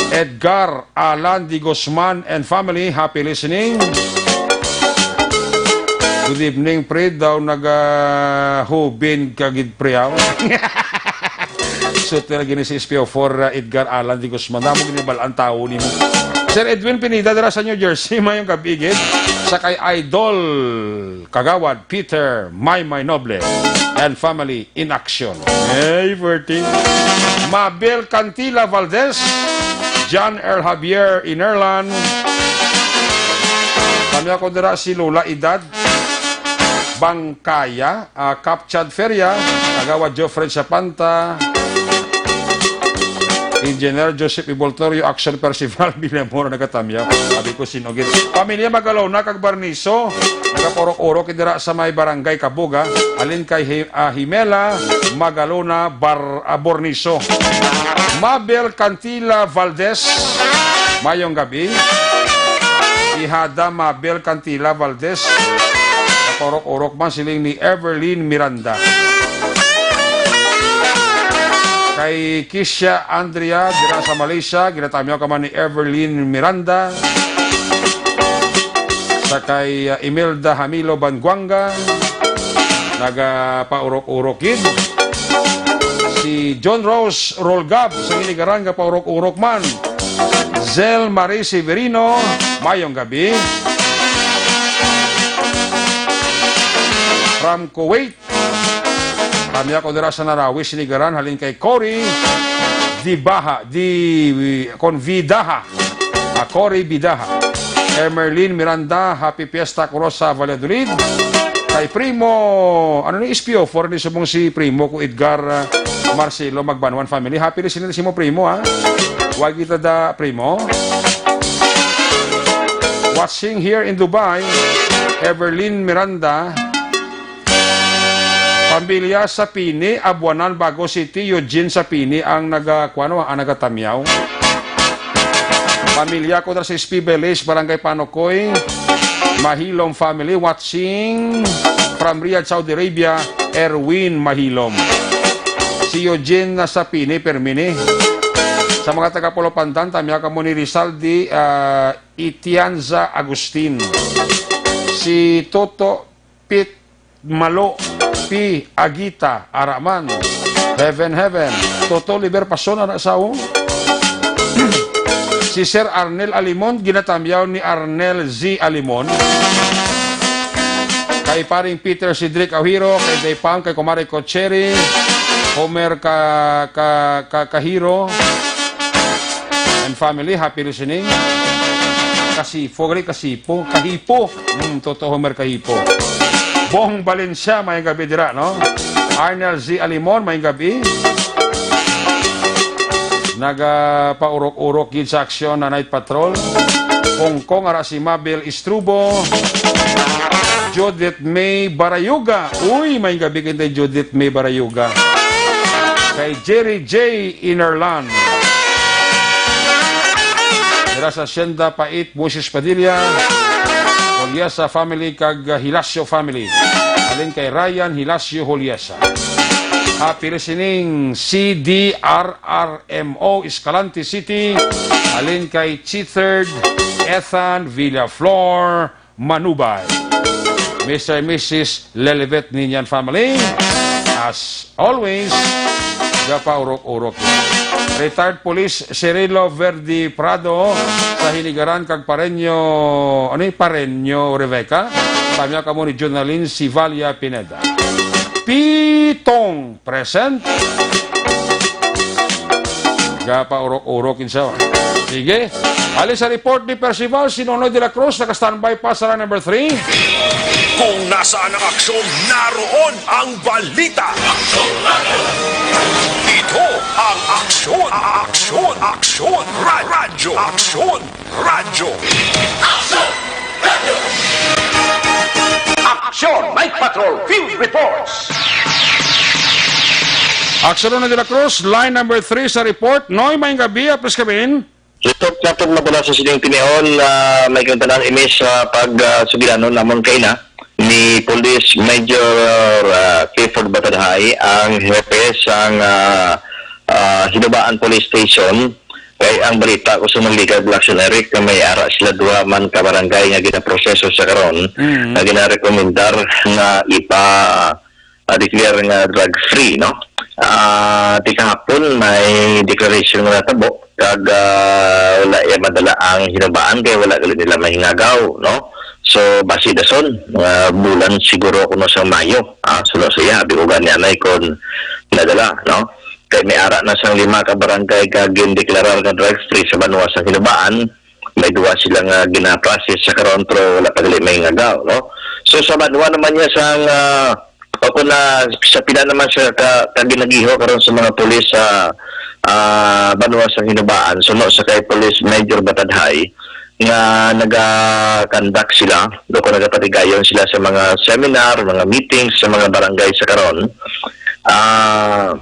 Edgar Alan Di Guzman and family, happy listening. Good evening, pre. Daw nagahubin ka gid, pre, aw. Suti lagi ni si S P O four, uh, Edgar Alan Di Guzman. Namo gini bal-an tawo nimo. Sir Edwin Pineda dira sa New Jersey, mayong gabi gid. Sa kay Idol Kagawad Peter Maymay Noble and family in action. Hey, birthday. Mabel Cantila Valdez, John L. Javier Inerlan. Kami ako dira si Lola Edad Bangkaya, ah, Kap Chad Feria, Kagawad Geoffrey Chapanta, Engineer Joseph Iboltorio, Action Percival Villamor, nagatamyaw. Abi ko, sino gid? Pamilya Magalona kag Barniso, nagapurok-urok dira sa may Barangay Kabuga, halin kay Hi-, ah, Himela Magalona Bar-, ah, Borniso. Mabel Cantila Valdez, mayong gabi. Ihada Mabel Cantila Valdez. Kaurok-urok man siling ni Everlyn Miranda. Kay Kisha Andrea, dira sa Malaysia, ginatamyaw ka man ni Everlyn Miranda. Sa kay, uh, Imelda Hamilo Banguanga, nagapaurok-urok gid. Si John Rose Rolgab, sa Hinigaran, gapaurok-urok man. Zel Marie Severino, mayong gabi. From Kuwait, kami ako dira sa Narawi, Sinigaran, halin kay Cory Dibaha, di, Convidaha. Ah, Cory Bidaha. Emerlyn Miranda, happy fiesta ko sa Valladolid. Kay Primo, ano ni, S P O four ni subong si Primo ko Edgar, ah, Marcelo Magbanwan family. Happy listening si mo, Primo, ha? Wag kita da, Primo. Watching here in Dubai, Everlyn Miranda, pamilya Sapini, Abuanan, Bago City, Eugene Sapini ang naga-, kuwano, ang nagatamyaw. Pamilya ko dira sa S P Village, Barangay Panokoy, Mahilom family, watching from Riyadh, Saudi Arabia, Erwin Mahilom. Si Eugene na Sapini, permi ni. Sa mga taga Polo Pandan, tamyaw kamo ni Rizaldi, ah, Itianza Agustin. Si Toto Pit Malo Pi Agita Araman. Heaven, heaven. Toto Liber Pason, anak sa, oh. Si Sir Arnel Alimon, ginatamyaw ni Arnel Z Alimon. Kay paring Peter Cedric Auhiro, kay Day Pam, kay Kumare Kocheri, Homer ka, ka, ka, Kahiro, and family, happy listening. Kasipo, gali, Kasipo, Kahipo. Mm, totoo, Homer Kahipo. Bong Valencia, may gabi dira, no? Arnel Z Alimon, may gabi. Nagapaurok-urok gid sa aksyon na Night Patrol. Hong Kong, ara si Mabel Istrubo. Judith May Barayuga. Uy, may gabi kay Judith May Barayuga. Kay Jerry J Inerlan. Dira sa Hacienda Pait, Moises Padilla. Juliasa family kag, uh, Hilasio family. Halin kay Ryan Hilasio Juliasa. Happy listening, C D R R M O, Escalante City. Halin kay Chitherd Ethan Villaflor Manubay. Mister and Missus Lelibet Ninian family, as always, gapaurok-urok. Retired Police Cirilo Verde Prado sa Hinigaran kag Pareño, ano yung Pareño, Rebecca? Tamyaw kamo ni Jonalyn Sivalia Pineda. Pitong present. Gapaurok-urok, kinsa. Sige. Halin sa report ni Percival, si Nonoy de la Cruz, naka-standby pa sa line number three. Kung nasaan ang aksyon, naroon ang balita. Ito ang Aksyon, Aksyon, Aksyon, Ra-, Radyo, Aksyon, Radyo. Aksyon! Radyo! Field Reports. Axelona de la Cruz, line number three sa report. Noy, maayong gabi, apis kamin. Report naton madala sa sining tinion, ah, may kantanan ini sa pag, ah, sugilanon namon kaina ni Police Major, ah, Clifford Batadhay, ang hepe sang, ah, ah, Hinubaan Police Station. Kay ang balita ko sa magligad, Blackson Eric, nga may ara sila duha man ka barangay nga ginaproseso sa karon, Mm. nga ginarekomendar nga ipa, ah, declare nga drug free, no? Ah, ti kahapon may declaration nga natabo kag, ah, wala iya madala ang Hinubaan kay wala gali nila mahingagaw, no? So, basi dason, mga bulan siguro kuno sa Mayo, ah, suno sa iya, abi ko gani anay kon nadala, no? Kay may ara na sang lima ka barangay ka gindeklarar nga drug free sa banwa sa Hinubaan. May duha sila nga gina-process sa karon, pero wala pa gali mahingagaw, no? So, sa banwa naman niya sang, ah, o kung na, sa pila naman sa ka, ka ginagiho karon sa mga pulis sa, ah, banwa sa Hinubaan, suno sa kay Police Major Batadhay, nga naga-conduct sila, o kung nagapatigayon sila sa mga seminar, mga meetings sa mga barangay sa karon. Ah,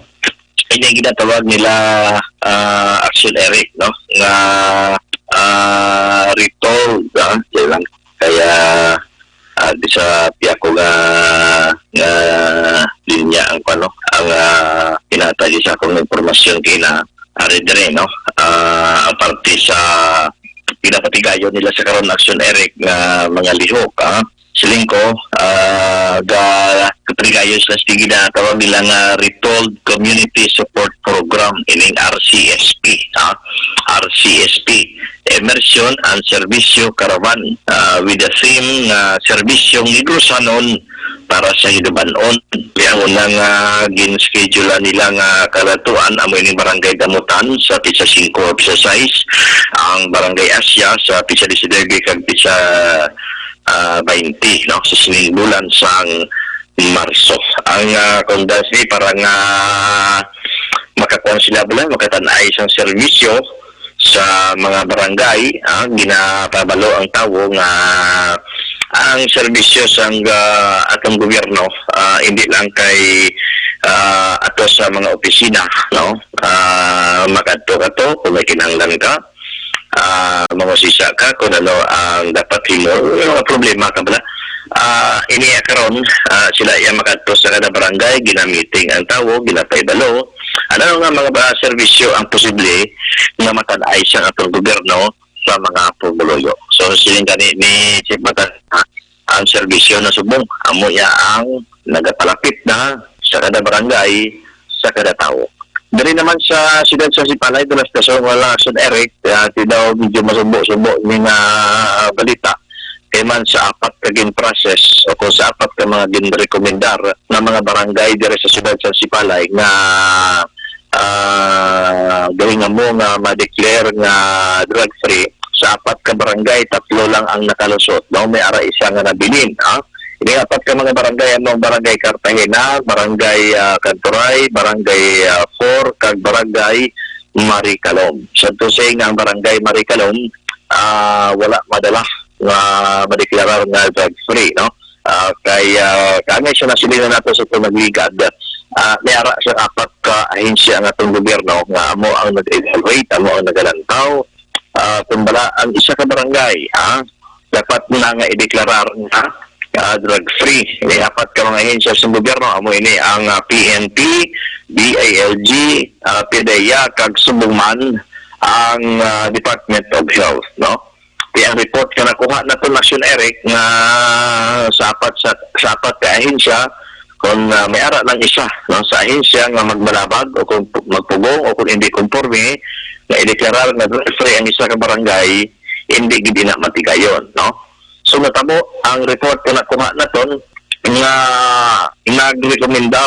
ini ang ginatawag nila, ah, Action Eric, no? Nga, ah, retold, ah, di lang. Kaya, ah, di sa piya ko nga, nga linya ang, ano, ang, ah, pinatay sa akong impormasyon kina, ari dire, no? Ah, ang parte sa pinapatigayon nila sa karon, Action Eric, nga mga lihok, ah, siling ko, ah, ga, kapatigayon sila sa ginatawag nila nga Retold Community Support Program, ining R C S P, ha? R C S P, Immersion and Servicio Caravan, ah, with the theme nga Serbisyong Negrosanon para sa Hinubanon. Ang unang, ah, gin-schedule nila nga kalatuan amo ining Barangay Damutan sa Pisa singko o Pisa sais, ang Barangay Asia sa Pisa diecinuebe kag Pisa, ah, baynte, no, sa sining bulan sang Marso. Ang, ah, kondans ni para nga makakuan sila, bala, makatan-ay sang serbisyo sa mga barangay, ah, ginapabalo ang tawo nga ang serbisyo sang, ah, atong gobyerno, ah, hindi lang kay, ah, ato sa mga opisina, no? Ah, makadto ka to kung may kinahanglan ka, ah, mangusisa ka kung ano ang dapat himo, yung mga problema ka bala. Ah, ini karon, ah, sila iya makadto sa kada barangay, ginamiting ang tawo, ginapaibalo. Ano nga mga ba serbisyo ang posible nga matan-ay sa atong gobyerno sa mga pumuluyo? So, siling gani ni Chief Matan, ang serbisyo na subong, amo iya ang nagapalapit na sa kada barangay, sa kada tawo. Diri naman sa siyudad sa Sipalay, dulas ka sa wala, Sir Eric, ah, ti daw medyo masubo-subo ni nga balita. Kay man sa apat ka gin-process o kung sa apat ka mga ginrekomendar na mga barangay diri sa siyudad sa Sipalay nga, ah, galing mo nga ma-declare nga drug-free, sa apat ka barangay, tatlo lang ang nakalusot. No? May ara isa nga nabilin, ha? Ini apat ka mga barangay, among Barangay Cartagena, Barangay, ah, Canturay, Barangay, ah, four, kag Barangay Maricalom. So, to say nga ang Barangay Maricalom, ah, wala madala nga madeklarar nga drug-free, no? Ah, kay, ah, kami sa nasilingan nato sa itong nagligad, ah, may ara sa apat ka ahensya ang atong gobyerno nga amo ang nag-evaluate, amo ang nagalantaw. Ah, kung bala ang isa ka barangay, ah, dapat na nga ideklarar nga, ah, drug-free. May apat ka mga ahensya sa gobyerno, amo ini ang, ah, P N P, D I L G, ah, PDEA, kag subong man ang, ah, Department of Health, no? Di ang report nga nakuha naton, Action Eric, nga sa apat sa, sa apat ka ahensya, kung, ah, may ara lang isa, no, sa ahensya nga magbalabag o kung pu-, magpugong o kung hindi konforme, nga ideklarar nga drug-free ang isa ka barangay, hindi gid ina matigayon, no? So, natabo ang report nga nakuha naton nga nagrekomendar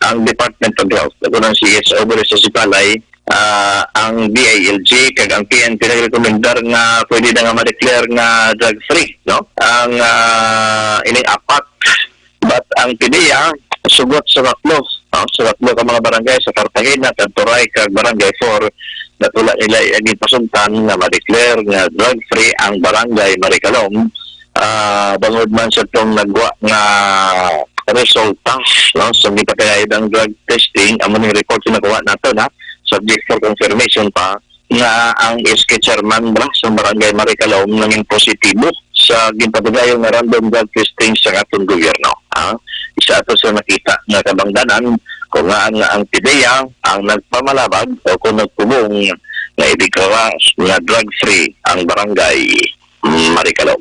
ang Department of Health, ako ng C S O diri sa Sipalay, ah, ang D I L G kag ang P N P nagrekomendar nga pwede na nga ma-declare nga drug-free, no? Ang, ah, ining apat, but ang PDEA sugot sa tatlo, no? Sa tatlo ka mga barangay sa Cartagena, Canturay, kag Barangay four, natula nila ang ipasugtan nga ma-declare nga drug-free ang Barangay Maricalom, ah, bangod man sa tong nagwa nga resulta, no, sa gipatayag ang drug testing, amo ning report nga nakuha nato na subject for confirmation pa nga ang S K chairman ba sa Barangay Maricalom nangin positibo sa ginpatugayon nga random drug testing sa aton gobyerno. Ha? Isa ato sa nakita nga kabangdanan kung nga ang, ang PDEA ang nagpamalabag o kung nagpugong nga ideklara nga drug-free ang barangay Maricalom.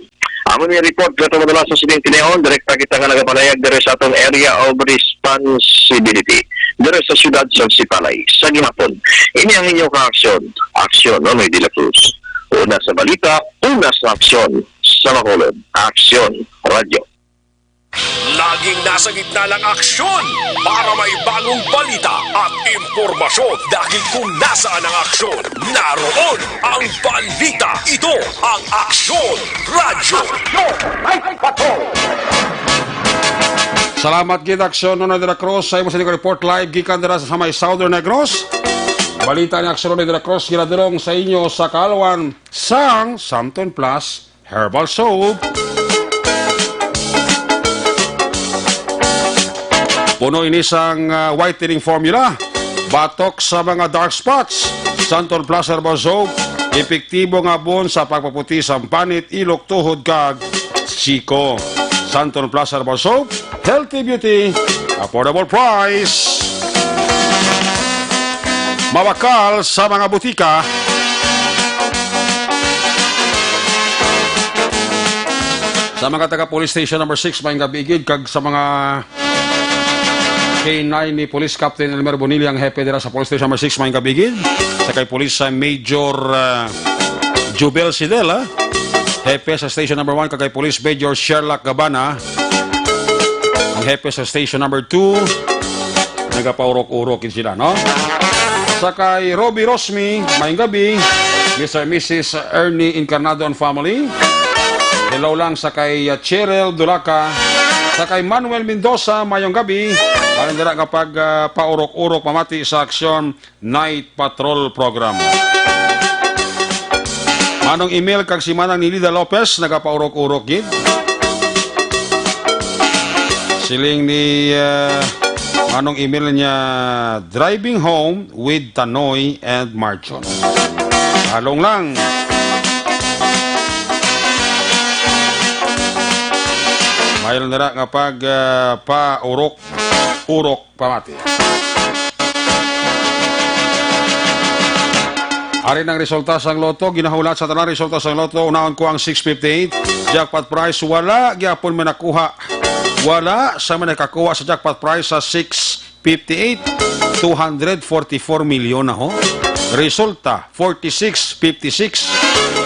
Amo ni report nga tumadala sa sining tinihon, direkta kita nga nagapalayag diri sa atong area of responsibility, diri sa siyudad sa Sipalay. Sa gihapon, ini ang inyong kaaksyon, Aksyon Nonoy de la Cruz. Una sa balita, una sa aksyon, sa Bacolod. Aksyon, Radyo. Laging nasa gitna ng aksyon para may bagong balita at impormasyon. Dahil kung nasaan ang aksyon, naroon ang balita. Ito ang Aksyon Radyo. Salamat gid, Aksyon Nonoy de la Cruz, sa imo sa report live gikan dira sa may Southern Negros. Balita ni Aksyon Nonoy de la Cruz ginadulong sa inyo sa kaalwan sang Santon Plus Herbal Soap. Puno ini sang, ah, whitening formula, batok sa mga dark spots. Santon Plus Herbal Soap, epektibo nga abon sa pagpaputi sang panit, ilok, tuhod, kag siko. Santon Plus Herbal Soap, healthy beauty, affordable price. Mabakal sa mga butika. Sa mga taga Police Station number six, maayong gabi gid, kag sa mga K nine ni Police Captain Elmer Bonilla, ang hepe dira sa Police Station number six, maayong gabi gid. Sa kay Police, ah, Major, ah, Jubel Sidel, ah, hepe sa Station number one, kag kay Police Major Sherlock Gabana, ang hepe sa Station number two. Nagapaurok-urok gid sila, no? Sa kay Robbie Rosmi, maayong gabi. Mister and Missus Ernie Encarnado and family. Hello lang sa kay, uh, Cheryl Dulaca. Sa kay Manuel Mendoza, maayong gabi. Ano dira nga pag, uh, paurok-urok pamati sa Aksyon Night Patrol Program. Manong Emil kag si Manang Nilida Lopez nagapaurok-urok gid. Siling ni, uh, Manong Emil niya, "Driving home with Tanoy and Marjon." Halong lang. Mayon dira nga pag, ah, paurok-urok pamati. Ari nang resulta sang loto, ginahulat sa tanan resulta sang loto, unaon ko ang six fifty-eight. Jackpot prize, wala gyapon may nakuha. Wala sa may nakakuha sa jackpot prize sa six fifty-eight, two hundred forty-four million na ho. Resulta, forty-six, fifty-six,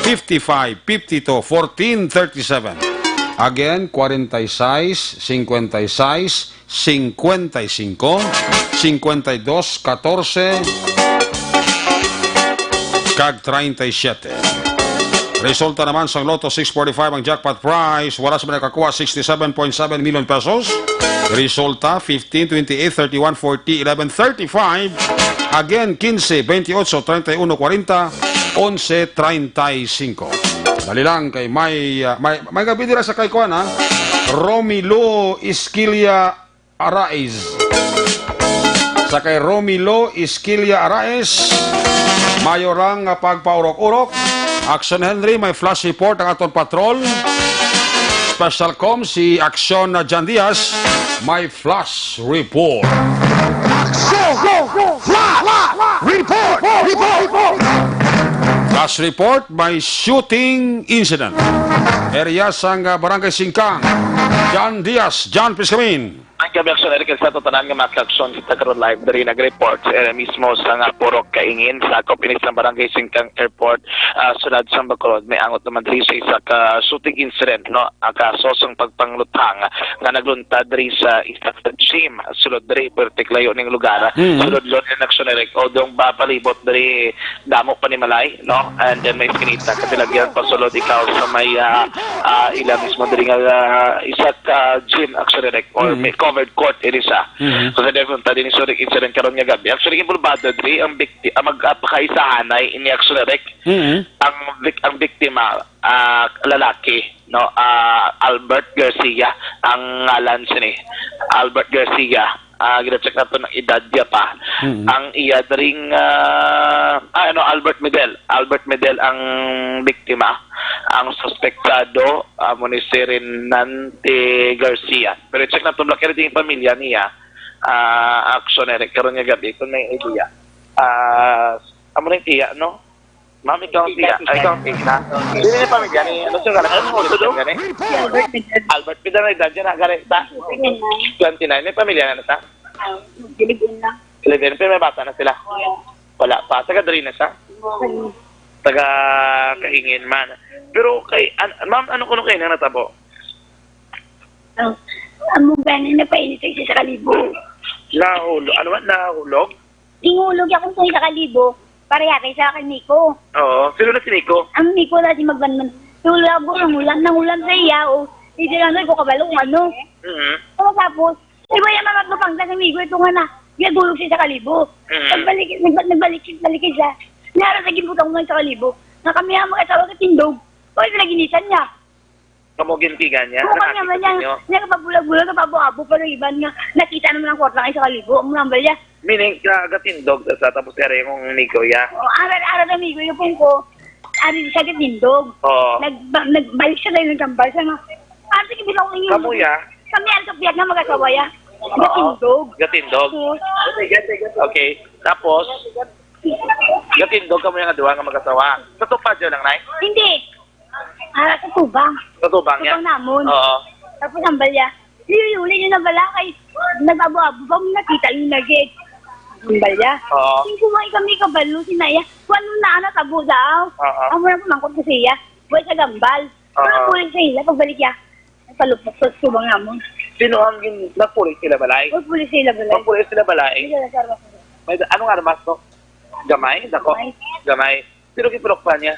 fifty-five, fifty-two, fourteen, thirty-seven. Again, forty-six, fifty-six, fifty-five, fifty-two, fourteen, thirty-seven. Kag treinta y siete. Resulta naman sang Lotto six forty-five ang jackpot prize. Wala sa may nakakuha, sixty-seven point seven million pesos. Resulta, fifteen, twenty-eight, thirty-one, forty, eleven, thirty-five. Again, quince, veintiocho, treinta y uno, cuarenta, once, treinta y cinco. Dali lang kay may, ah, may, may gabi dira sa kay kuan, ha? Romilo Isquilla Araiz. Sa kay Romilo Isquilla Araiz, mayo lang nga pagpaurok-urok. Action Henry, may flash report ang aton patrol. Special Com, si Action na John Diaz, may flash report. Action! Flash! Report! Report! Flash report, may shooting incident. Area sang, ah, Barangay Singkang. John Diaz, John, please come in. Ang gabi, Action Eric, sa tanan nga mga ka-action, kita karon live diri nag-report sa area mismo sa nga Purok Kaingin, sakop ini sa Barangay Singkang Airport, ah, Siyudad sang Bacolod. May angot naman diri sa isa ka shooting incident, no? Ang kaso sang pagpangluthang nga nagluntad diri sa isa ka gym, sulod diri, pertik layo ning lugar. Mm. Sulod lo ni Action Eric, o dong ba palibot diri, damo panimalay, no? And then may iskinita, katilagyan pasulod ikaw sa may, ah, ah, ila mismo diri nga, ah, isa ka gym, Action Eric, or Mm. may covered court, iri sa. Mm. So, sa defense, tadi ni Surik incident karon nga gabi. Actually, involvado diri ang bikti-, ang mag-, ah, pakaisahanay ini, Action Eric. Mm. Ang bik-, ang biktima, ah, lalaki, no, ah, Albert Garcia ang ngalan sini. Albert Garcia. Ah, gina-check nato ang edad niya pa. Mm. Ang iya dring, ah, ah, ano, Albert Medel. Albert Medel ang biktima. Ang suspektado, ah, amo ni si Renante Garcia. Pero i-check nato, Black, kay ding pamilya niya. Ah, action, Eric, karon nga gabi, kung may idea. Ah, amo na yung tiya, no? Ma'am, ikaw ang tiya. Ay, ikaw ang tiya. Dili ni pamilya ni, ano siya, gani? Ano mo, tudo? Gani? Si Albert Medel. Albert Medel, may edad niya na, gani, ta? Twenty-nine. Twenty-nine. May pamilya na na siya? Ah, live-in lang. Live-in, pero may bata na sila? Wala. Wala pa. Taga diri na siya? Wala. Taga Kaingin man. Pero kay, an-, ma'am, ano kuno kayo nang natabo? Oh, amo gani, napainit sa isa ka libo. Nahulog? Ano man? Nahulog? Tingulog ako sa isa ka libo, pareha kay sa akin, Nico. Oo. Sino na si Nico? Ang Nico na si Magbanman. Wala ko nang ulam, nang ulam sa iya, o. Hindi lang ko kabalo kung ano. Mhm. Tapos, iba yung mga gapang sa amigo, ito nga na, nagulog sa isa ka libo. Mhm. Nagbalik, nagbalik, nagbalik, balik siya. Nara sa gibutang mo sa isa ka libo. Na kami ang mag-asawa sa tindog. O, yung naginisan niya. Kamo gintigan niya? Oo, Nakakita kanya man niya. Ninyo? Niya kapabulag-bulag, kapabuabo, pero iban nga, nakita naman ang kwarta nga isa ka libo. Ang nambal niya. Meaning, ka, gatindog sa tapos kaya yung amigo ya. O, ara, ara na amigo, yung pong ko, ari siya gatindog. Oo. Nag, ba, nagbalik siya dahil nagkambal siya nga. Ano sige, bilang ko inyo? Kamo ya? Kami ang kapiyak na mag-asawa ya. Oo. Gatindog. Gatindog. Oo. Okay. Tapos, gatindog kamo yung duha nga mag-asawa. Sa tupad yun lang, Nay? Hindi. Ah, sa tubang. Sa tubang niya? Tubang namon. Oo. Tapos ang balya, yun, yun, yun na bala kay nag-abo-abo ba mo nakita yung nagig? Ang balya. Oo. Yung kumay kami kabalo, sinaya. Kung ano na, ano, tabo daw. Oo. Amo na pumangkot ko siya. Buhay sa gambal. Oo. Pero kulit sa ila, pagbalik ya. Palupok sa tubang namon. Sino ang gin-, nagpulit sila balay? Nagpulit sila balay. Nagpulit sila balay? Hindi sila sa armas. May, ano nga naman to? Gamay? Dako? Gamay. Gamay. Sino gipulok pa niya?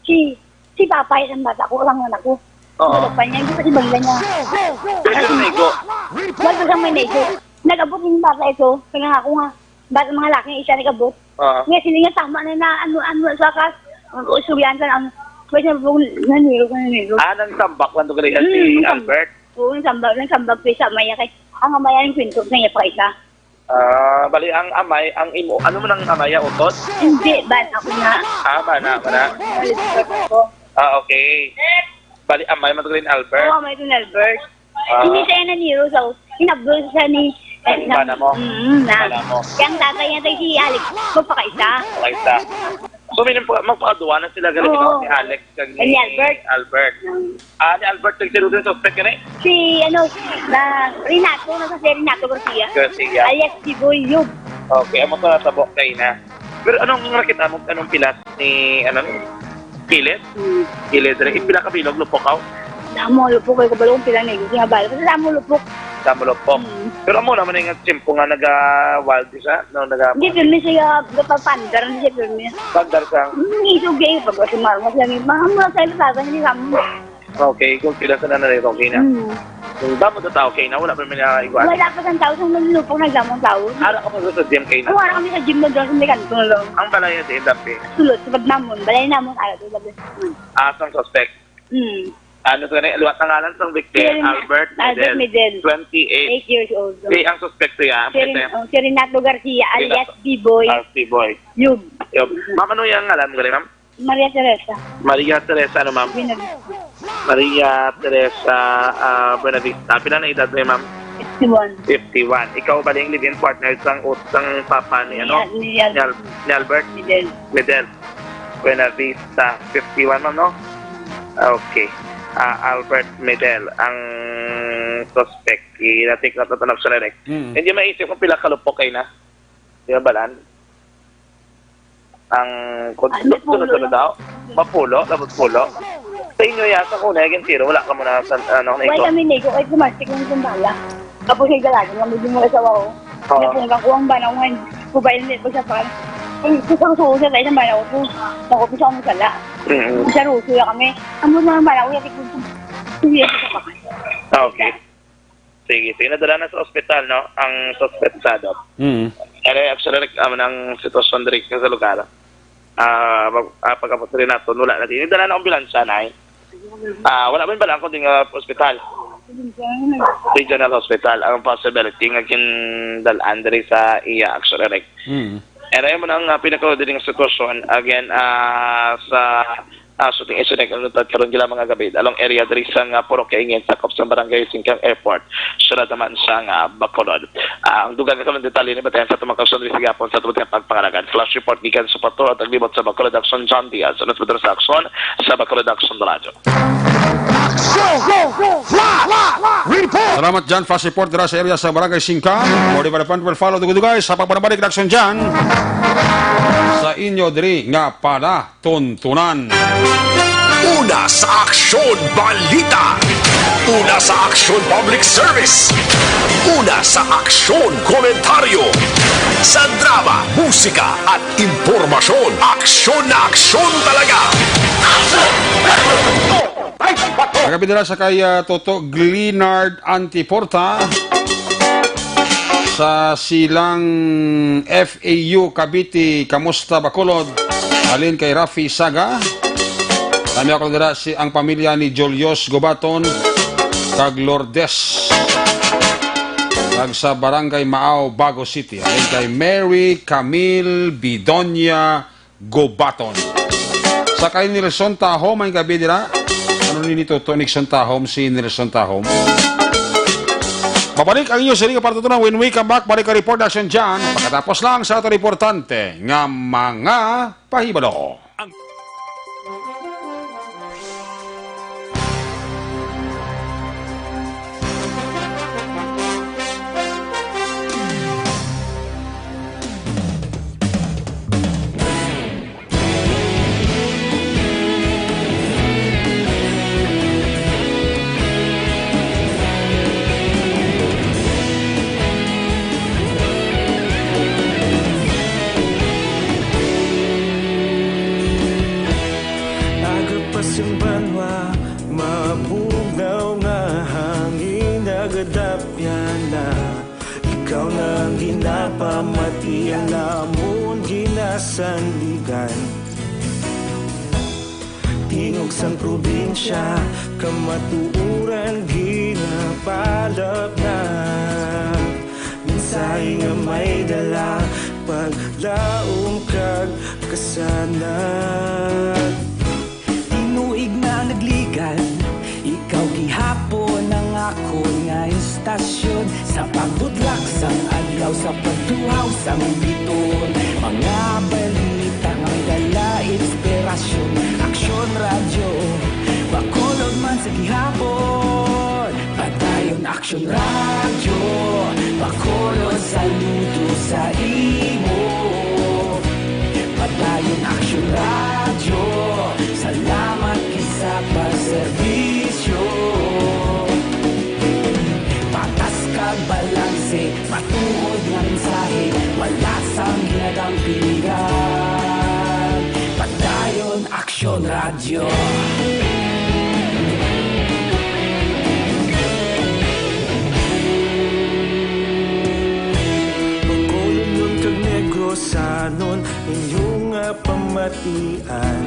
Si, si Papa, isang bata ko, lang anak ko. Oo. Wala pa niya, hindi pa si Bangla niya. Pero sino naigo? Wala pa siyang may naigo. Nag-abot yung bata ito, kaya nga ako nga, bata mga laki, isa nag-abot. Oo. Nga sila nga tama na na, ano, ano, sa kas, ang usuyan ka lang, pwede na pong naniro ka naniro. Ah, nang tambak lang to kaya si Mm, nang tambak. Albert? Oo, nang tambak, nang tambak pa sa maya kay, ang amaya yung kwento sa iya pa isa. Ah, bali ang amay, ang imo, ano man ang amaya, utot? Hindi, ban ako na. Ah, bana, bana. Nalipat ako. Ah, okay. Bali amay man to ni Albert. Oo, amay to ni Albert. Ah. Hindi siya naniro sa us-, inabdol siya ni, eh, Bana mo? Mm, na. Bana mo. Kaya ang tatay niya tayo si Alex, magpakaisa. Pakaisa. So, meaning, magpakaduwa na sila, galing Oo. Ni Alex kag ni Ni Albert. Albert. Mm. Ah, ni Albert, nagtiro din suspect ka na eh? Si, ano, na, Renato, nasa si Renato Garcia. Garcia. Alias si Boy Yub. Okay, amo to natabo kay na. Pero anong nakita mo, anong pilas ni, ano, ni Kilid? Hmm. Kilid, dali. Ipila ka bilog, lupok, aw? Damo, lupok, ay, kabalo kung pila na yun. Kaya bala, basta damo, lupok. Damo, lupok. Hmm. Pero amo naman yung tiyempo nga naga-wild siya, no? Naga- Hindi, pirmi siya, gapapandar, hindi siya pirmi. Pandar siya? Hmm, isog, eh, pag si Marmas lang, eh, mga mura sa ilo, sabi, hindi kamo. Okay, kung pila sa nanay, okay na. Mm. Kung damo sa tao, okay na, wala pa may naiwan. Wala pa sa tao, sa manlupong nagdamong tao. Ara ka pa sa gym, okay na. Kung ara kami sa gym na doon, sa may kanto na lang. Ang balay na din, dapit. Sulod, sa pagdamon, balay namon, ara, sa pagdamon. Ah, sang suspect? Mm. Ano sa kanila? Liwat ang ngalan sang victim? Si Ren-, Albert Albert Medel. Medel. Twenty-eight. Eight years old. Si ang suspect siya, Si Ren-, pwede? Oh, si Renato Garcia, alias Renato. B-Boy. Ah, B-Boy. Yub. Yub. Ma'am, ano yung ngalan mo, ma'am? Maria Teresa. Maria Teresa, ano, ma'am? Buenavista. Maria Teresa, ah, Buenavista. Pila na edad mo, ma'am? Fifty-one. Fifty-one. Ikaw ba yung live-in partner sang ut-, sang papa ni, ano? Ni, ni Al-, Ni Al-, ni Albert? Miguel. Miguel. Buenavista. Fifty-one, ma'am, no? Okay. Ah, Albert Medel, ang suspect. Kinatik na tatanap sa direct. Mm. Hindi maisip kung pila kalupok kayo na. Di ba, balan? Ang kun-, Ay, mapulo sunod-sunod lang. Daw? Mapulo? Labot pulo? Sa inyo yata kung naging tiro, wala ka muna sa, ano, na Wala ikaw? Kami nigo, ay, gumastik ng kumbala. Tapos yung galagan, nga medyo mga asawa ko. Oo. Napunggan ko ang banawan. Kubay na nito siya pa. Ang gusto ko suunod sa tayo sa banaw ko. Naku, gusto ko masala. Mm. Sa ruso na kami. Ang mga banaw ko, yung Hindi siya pa. Ah, okay. Sige, sige. Nadala na sa ospital, no? Ang suspetsado. Mm. Kaya actually, amo ang sitwasyon diri sa lugar. Ah, mag-, ah, pagkapos rin nato, wala na din. Nadala na ambulansya, Nay. Ah, wala man bala ako din nga ospital. Regional Hospital ang possibility nga gindal-an diri sa iya action, Eric. Mm. And ayun mo na ang, ah, pinakauli nga sitwasyon. Again, ah, sa, ah, shooting incident ang natad karon gila mga gabi along area diri sa nga Purok Kaingin, sakop sa Barangay Singkang Airport, siyudad naman sa nga Bacolod. Ah, ang dugang nga karon detalye ni batayan sa tumang kausan diri sa gihapon sa tumang pagpangalagan. Flash report gikan sa Patrol at Naglibot sa Bacolod Action, John Diaz. Unos Patrol sa Action sa Bacolod Action Radio. Action! Flash! Report! Salamat, John. Flash report dira sa area sa Barangay Singkang. For the development will follow. Dugay-dugay sa pagpanabalik na aksyon dyan sa inyo diri nga palatuntunan. Una sa aksyon, balita. Una sa aksyon, public service. Una sa aksyon, komentaryo. Sa drama, musika, at impormasyon. Aksyon na aksyon talaga. Aksyon! Kagabi nila sa kay, ah, Toto Glenard Antiporta sa Silang F A U Cavite, Kamusta Bacolod? Alin kay Rafi Saga. Kami ako dira si ang pamilya ni Julius Gobaton kag Lourdes, kag sa Barangay Maaw, Bago City. Alin kay Mary Camille Bidonia Gobaton. Sa kay Nelson Tahom, may gabi dira. Ano ni ni Toto Nixon Tahom, si Nelson Tahom? Babalik ang inyo sini nga patutunan when we come back. Balik ang report action dyan. Pagkatapos lang sa ato importante nga mga pahibalo. Ang Agapas ang banwa, mabugnaw nga hangin, nagadapyan na. Ikaw na ang ginapamati, ang amon ginasandigan. Tingog sang probinsya, kamatuoran ginapalapnag. Mensahe nga may dala, paglaom kag kasanag. Tinuig na nagligan, ikaw gihapon ang akon nga istasyon. Sa pagbutlak sang adlaw, sa pagtuhaw sang bituon, mga balita nga may dala inspirasyon. Aksyon Radyo, Bacolod man sa gihapon. Padayon Aksyon Radyo, Bacolod, saludo sa imo. Padayon Aksyon Radyo, salamat gid sa pagserbisyo. Patas kag balanse, matuod nga mensahe, wala sang ginadampigan. Padayon Aksyon Radyo. Bacolodnon kag Negrosanon, inyo nga pamatian.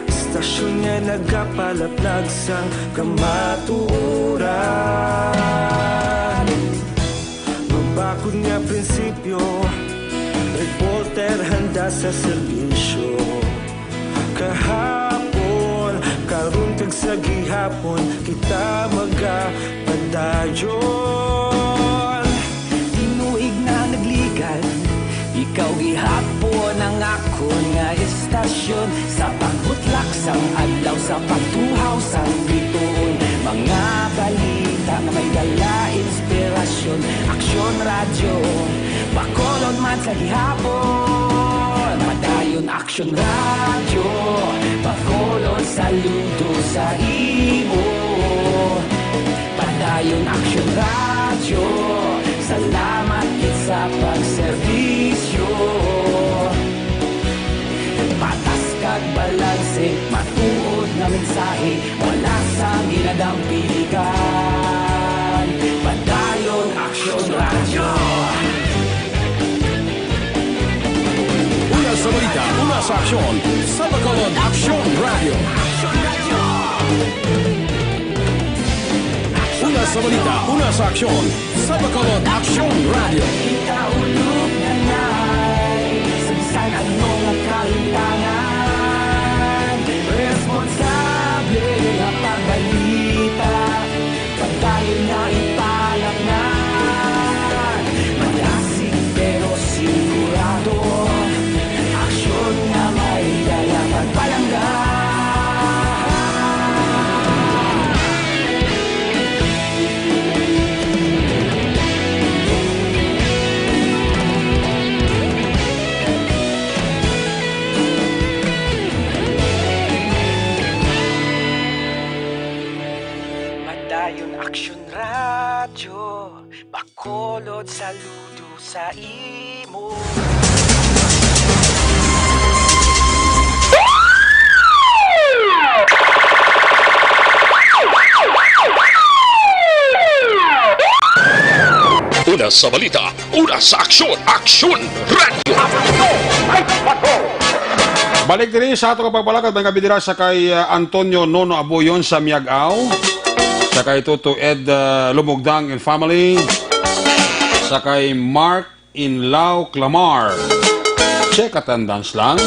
Istasyon nga nagapalaplag sang kamatuoran. Mabakod nga prinsipyo, reporter handa sa serbisyo. Kahapon, karon kag sa gihapon, kita magapadayon. Tinuig na nagligan, ikaw gihapon ang akon nga istasyon. Sa pagbutlak sang adlaw, sa pagtuhaw sang bituon, mga balita nga may dala inspirasyon. Aksyon Radyo, Bacolod man sa gihapon. Padayon Aksyon Radyo, Bacolod, saludo sa imo. Padayon Aksyon Radyo, salamat gid sa pagserbisyo. Patas kag balanse, matuod nga mensahe, wala sang ginadampigan. Padayon Aksyon Radyo. Una sa balita, una sa aksyon, sa Bacolod Aksyon Radyo. Aksyon Radyo. Sa balita, una sa aksyon, sa Bacolod Aksyon Radio. Kita ulog na nai, sagsag ang mga kahitangan. Responsable nga pagbalita, pagdayeg nga ipalatnag. Malasig pero sigurado, aksyon nga may dala pagpalangga. Padayon Aksyon Radyo, Bacolod, saludo sa imo. Una sa balita, una sa aksyon, Aksyon Radyo. Balik diri sa ato nga pagpalakad, mga kabidira, sa kay, uh, Antonio Nono Abuyon sa Miag-ao, sa kay Toto Ed, uh, Lumugdang and family, sa kay Mark Inlao Clamar. Check attendance lang.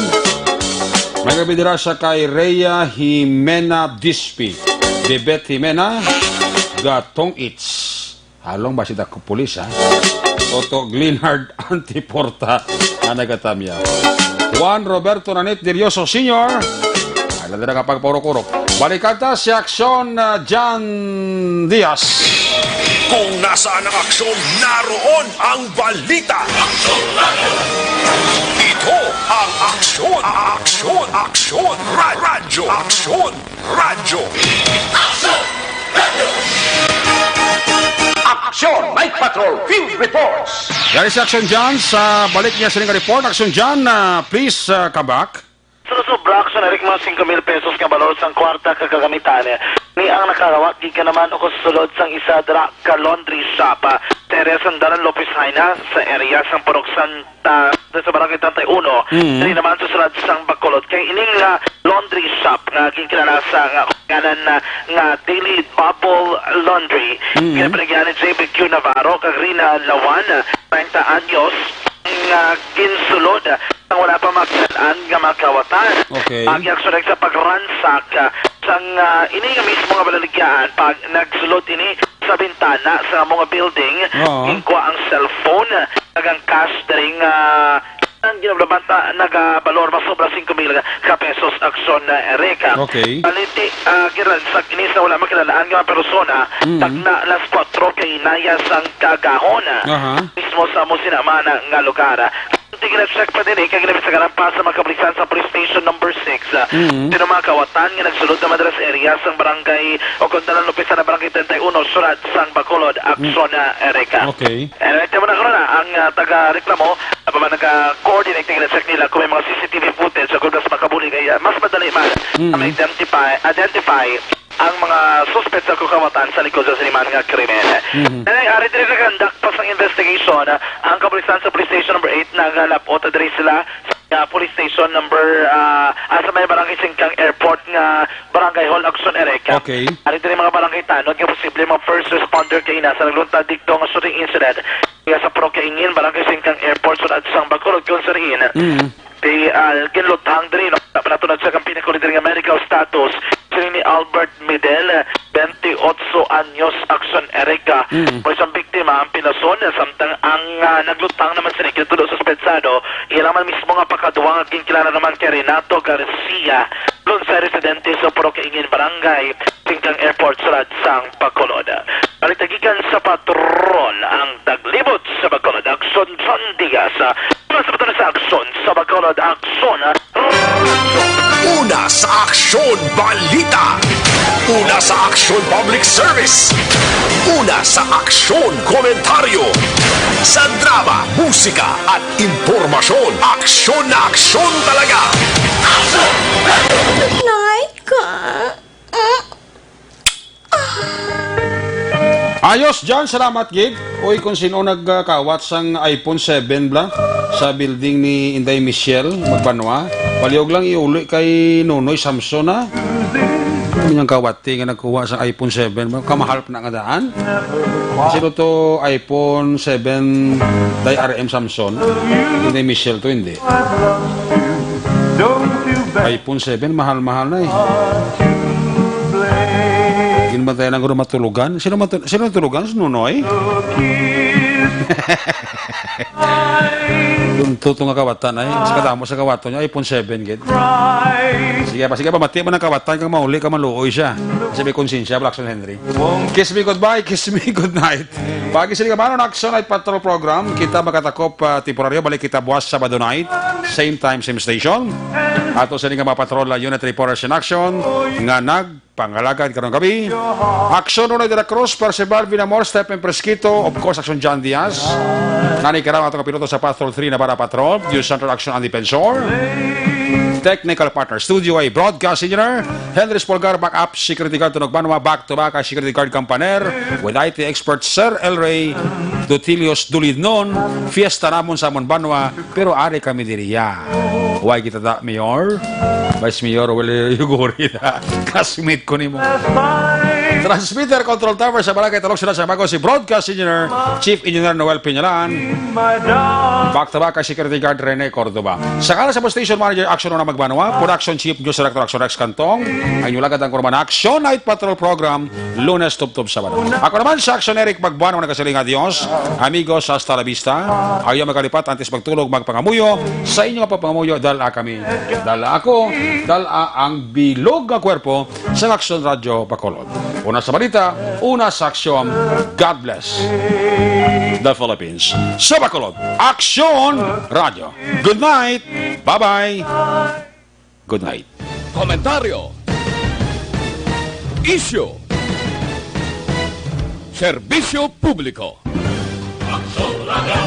May kabidira sa kay Rhea Jimena Dispi, Bebet Jimena, Gatong Its. Halong ba si Dako Pulis, ha? Toto Glenard Antiporta, ang nagatamya. Juan Roberto Nanit Dirioso Senior. Ay, lalo na kapag paurok-urok. Balikan ta si Aksyon, uh, John Diaz. Kung nasaan ang aksyon, naroon ang balita. Ito ang Aksyon, Aksyon, Aksyon, Ra-, Radyo, Aksyon, Radyo. Aksyon, Night Patrol, Field Reports. Dari si Aksyon John, sa balik niya sa ining report. Aksyon John, uh, please, uh, come back. Susobra, Aksyon Eric, mga singko mil pesos nga balor sang kwarta kag kagamitan. Ni ang nakahawak gikan naman o kasulod sang isa dira ka laundry shop, ah, sa area sang Dalan Lopez Jaena, sa area sang Purok Santa, sa Barangay treinta y uno. Mm. Diri naman sa sulod sang Bacolod. Kay ining, ah, laundry shop nga ginkilala sa nga ngalan na nga Daily Bubble Laundry, mm, ginapanagyan ni J B Q Navarro kag Rina Lawan, treinta anyos, nga ginsulod sang wala pa makilal-an nga mga kawatan. Okay. Ang aksyon sa pagransak, ah, sang, ah, ini nga mismo nga balaligyaan, pag nagsulod ini sa bintana sa amo nga building, oo, ginkwa ang cellphone kag ang cash diri nga ang ginabanta nagabalor masobra singko mil ka pesos, Aksyon, ah, Eric. Okay. Baliti, ah, giransak ini sa wala makilal-an nga mga persona, mm, tagna las kuwatro ka hinaya sang kaagahon. Aha. Mismo sa amo sina man nga lugar. Tigina-check pa din, eh, kay ginabisagaran pa sa mga kapulisan sa Police Station Number Six. Ah, mm, sino mga kawatan nga nagsulod naman dira sa area sang barangay o kung tanan opisan na barangay treinta y uno, sulod sang Bacolod, mm, Aksyon, ah, Eric. Okay. Anyway, tama na karon, ah, ang, ah, taga-reklamo, ah, pa man naka-coordinate, tigina-check nila kung may mga C C T V footage sa kung mas makabulig ay, ah, mas madali man, mm, ang identify, identify ang mga suspect sa kawatan sa likod sa siniman nga krimen. Mhm. Nanay, ari diri naghandak pa sang investigation, ah, ang kapulisan sa Police Station Number Eight, nagalapot diri sila sa, ah, Police Station Number, ah, ah, sa may Barangay Singkang Airport nga Barangay Hall, Aksyon, Eric. Okay. Ari diri mga barangay tanod nga posible mga first responder kay ina sa nagluntad digto nga shooting incident nga sa Purok Kaingin, Barangay Singkang Airport, sulod sang Bacolod, kung sa diin. Mm. Di, ah, ginlutang diri, no? Sa panatunod sa kampina ko diri nga medical status, sini ni Albert Midel, twenty-ocho anyos, Aksyon, Eric. Mm. Mo isang biktima ang pinason, samtang ang, ah, naglutang naman sini, gintudo suspetsado, iya naman mismo nga pakaduwa nga ginkilala naman kay Renato Garcia, lungsay residente sa Purok Kaingin, Barangay Singkang Airport, sulod sang Bacolod. Balita gikan sa patrol, ang taglibot sa Bacolod, Aksyon John Diaz. Una sa patrol sa Aksyon sa Bacolod, Aksyon. Una sa Aksyon Balita. Una sa Aksyon Public Service. Una sa Aksyon Komentaryo. Sa drama, musika, at impormasyon, aksyon na aksyon talaga. Nay ka. Ayos, John. Salamat gid. Uy, kung sino nagkawat sang iPhone seven bla sa building ni Inday Michelle Magbanwa, palihog lang iuli kay Nonoy Samson, ha? Yung kawati nga nagkuha sa iPhone seven, kamahal pa na nga daan. Sino to iPhone seven day R M Samson? Hindi, Michelle to, hindi. iPhone seven, mahal-mahal na eh. Ginbantayan ang guro matulugan. Sino matu-, sino natulugan? Si Nunoy? Tunto to nga kawatan ay. Sa kadamo sa kawaton niya, iPhone seven, gid. Sige pa, sige pa, mati man ang kawatan kang mauli ka, maluoy siya. Kasi may konsensya, Blackson Henry. Kiss me goodbye, kiss me good night. Pagi sini ka manon, Action Night Patrol Program. Kita makatakop, ah, temporaryo. Balik kita buwas Sabado night. Same time, same station. Ato sini nga mga patrol, ah, unit reporters in action nga nagpangalagad karong gabi. Action Ronald de la Cruz, Percival Vinamor, Stephen Presquito, of course, Action John Diaz. Nani Karaw, ato kapiloto sa Patrol three Navarra Patrol, News Central Action and Defensor. Technical partner, studio ay broadcast engineer, Henry Spolgar, backup security guard, Tunog Banwa, back to back ang security guard companier, with I T expert Sir El Rey Dutilios Dulidnon, fiesta namon sa amon banwa, pero ari kami diriya. Why kita da, Mayor? Vice Mayor, wala yuguri na. Classmate ko nimo. Transmitter control tower sa Barangay Talok sila sa bago si Broadcast Engineer, Chief Engineer Noel Piñalan. Back to back kay Security Guard Rene Cordova. Sa ngalan sa Station Manager, Action Una Magbanwa, Production Chief, News Director, Action Rex Cantong, ang inyong lagad ang Kurman Action Night Patrol Program, Lunes tubtob Sabado. Ako naman sa Action Eric Magbanwa, nagasiling nga, "Adios, amigos, hasta la vista." Ayaw magkalipat, antes magtulog, magpangamuyo sa inyo nga pagpangamuyo, dala kami, dala ako, dala ang bilog nga kwerpo sa Action Radyo Bacolod. Una sa balita, una sa aksyon. God bless the Philippines. Sa Bacolod, Action Radyo. Good night. Bye-bye. Good night. Komentaryo. Isyu. Serbisyo publiko. Aksyon Radio.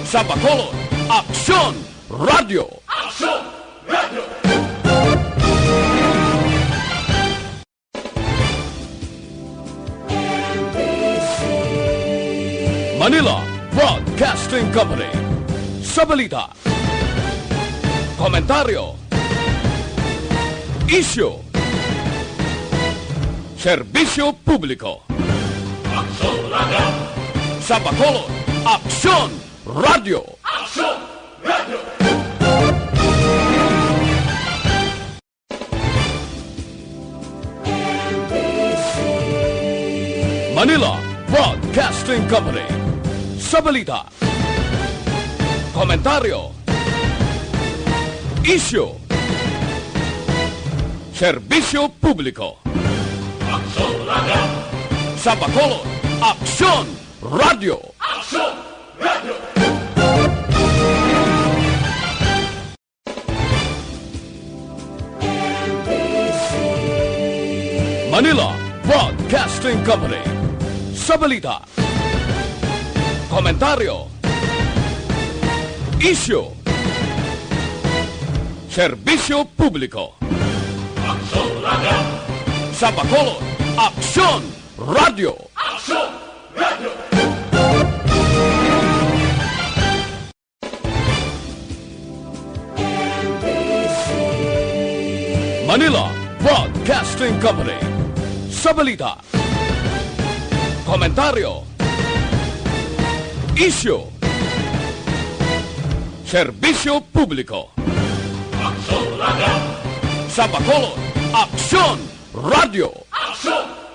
Sa Bacolod, Aksyon Radio. Aksyon Radio. Manila Broadcasting Company. Sa balita, komentaryo, isyu, serbisyo publiko. Aksyon Radio. Sa Bacolod, Aksyon Radio. Aksyon Radio. Manila Broadcasting Company. Sa balita, komentaryo, isyu, serbisyo publiko. Aksyon Radio. Sa Bacolod, Aksyon Radio. Aksyon Radio. Manila Broadcasting Company. Sa balita, komentaryo, isyu, serbisyo publiko. Aksyon Radio. Sa Bacolod, Aksyon Radio. Aksyon Radio. Manila Broadcasting Company. Sa balita, komentaryo, isyu, serbisyo publiko. Aksyon Radio. Sa Bacolod, Aksyon Radio. Aksyon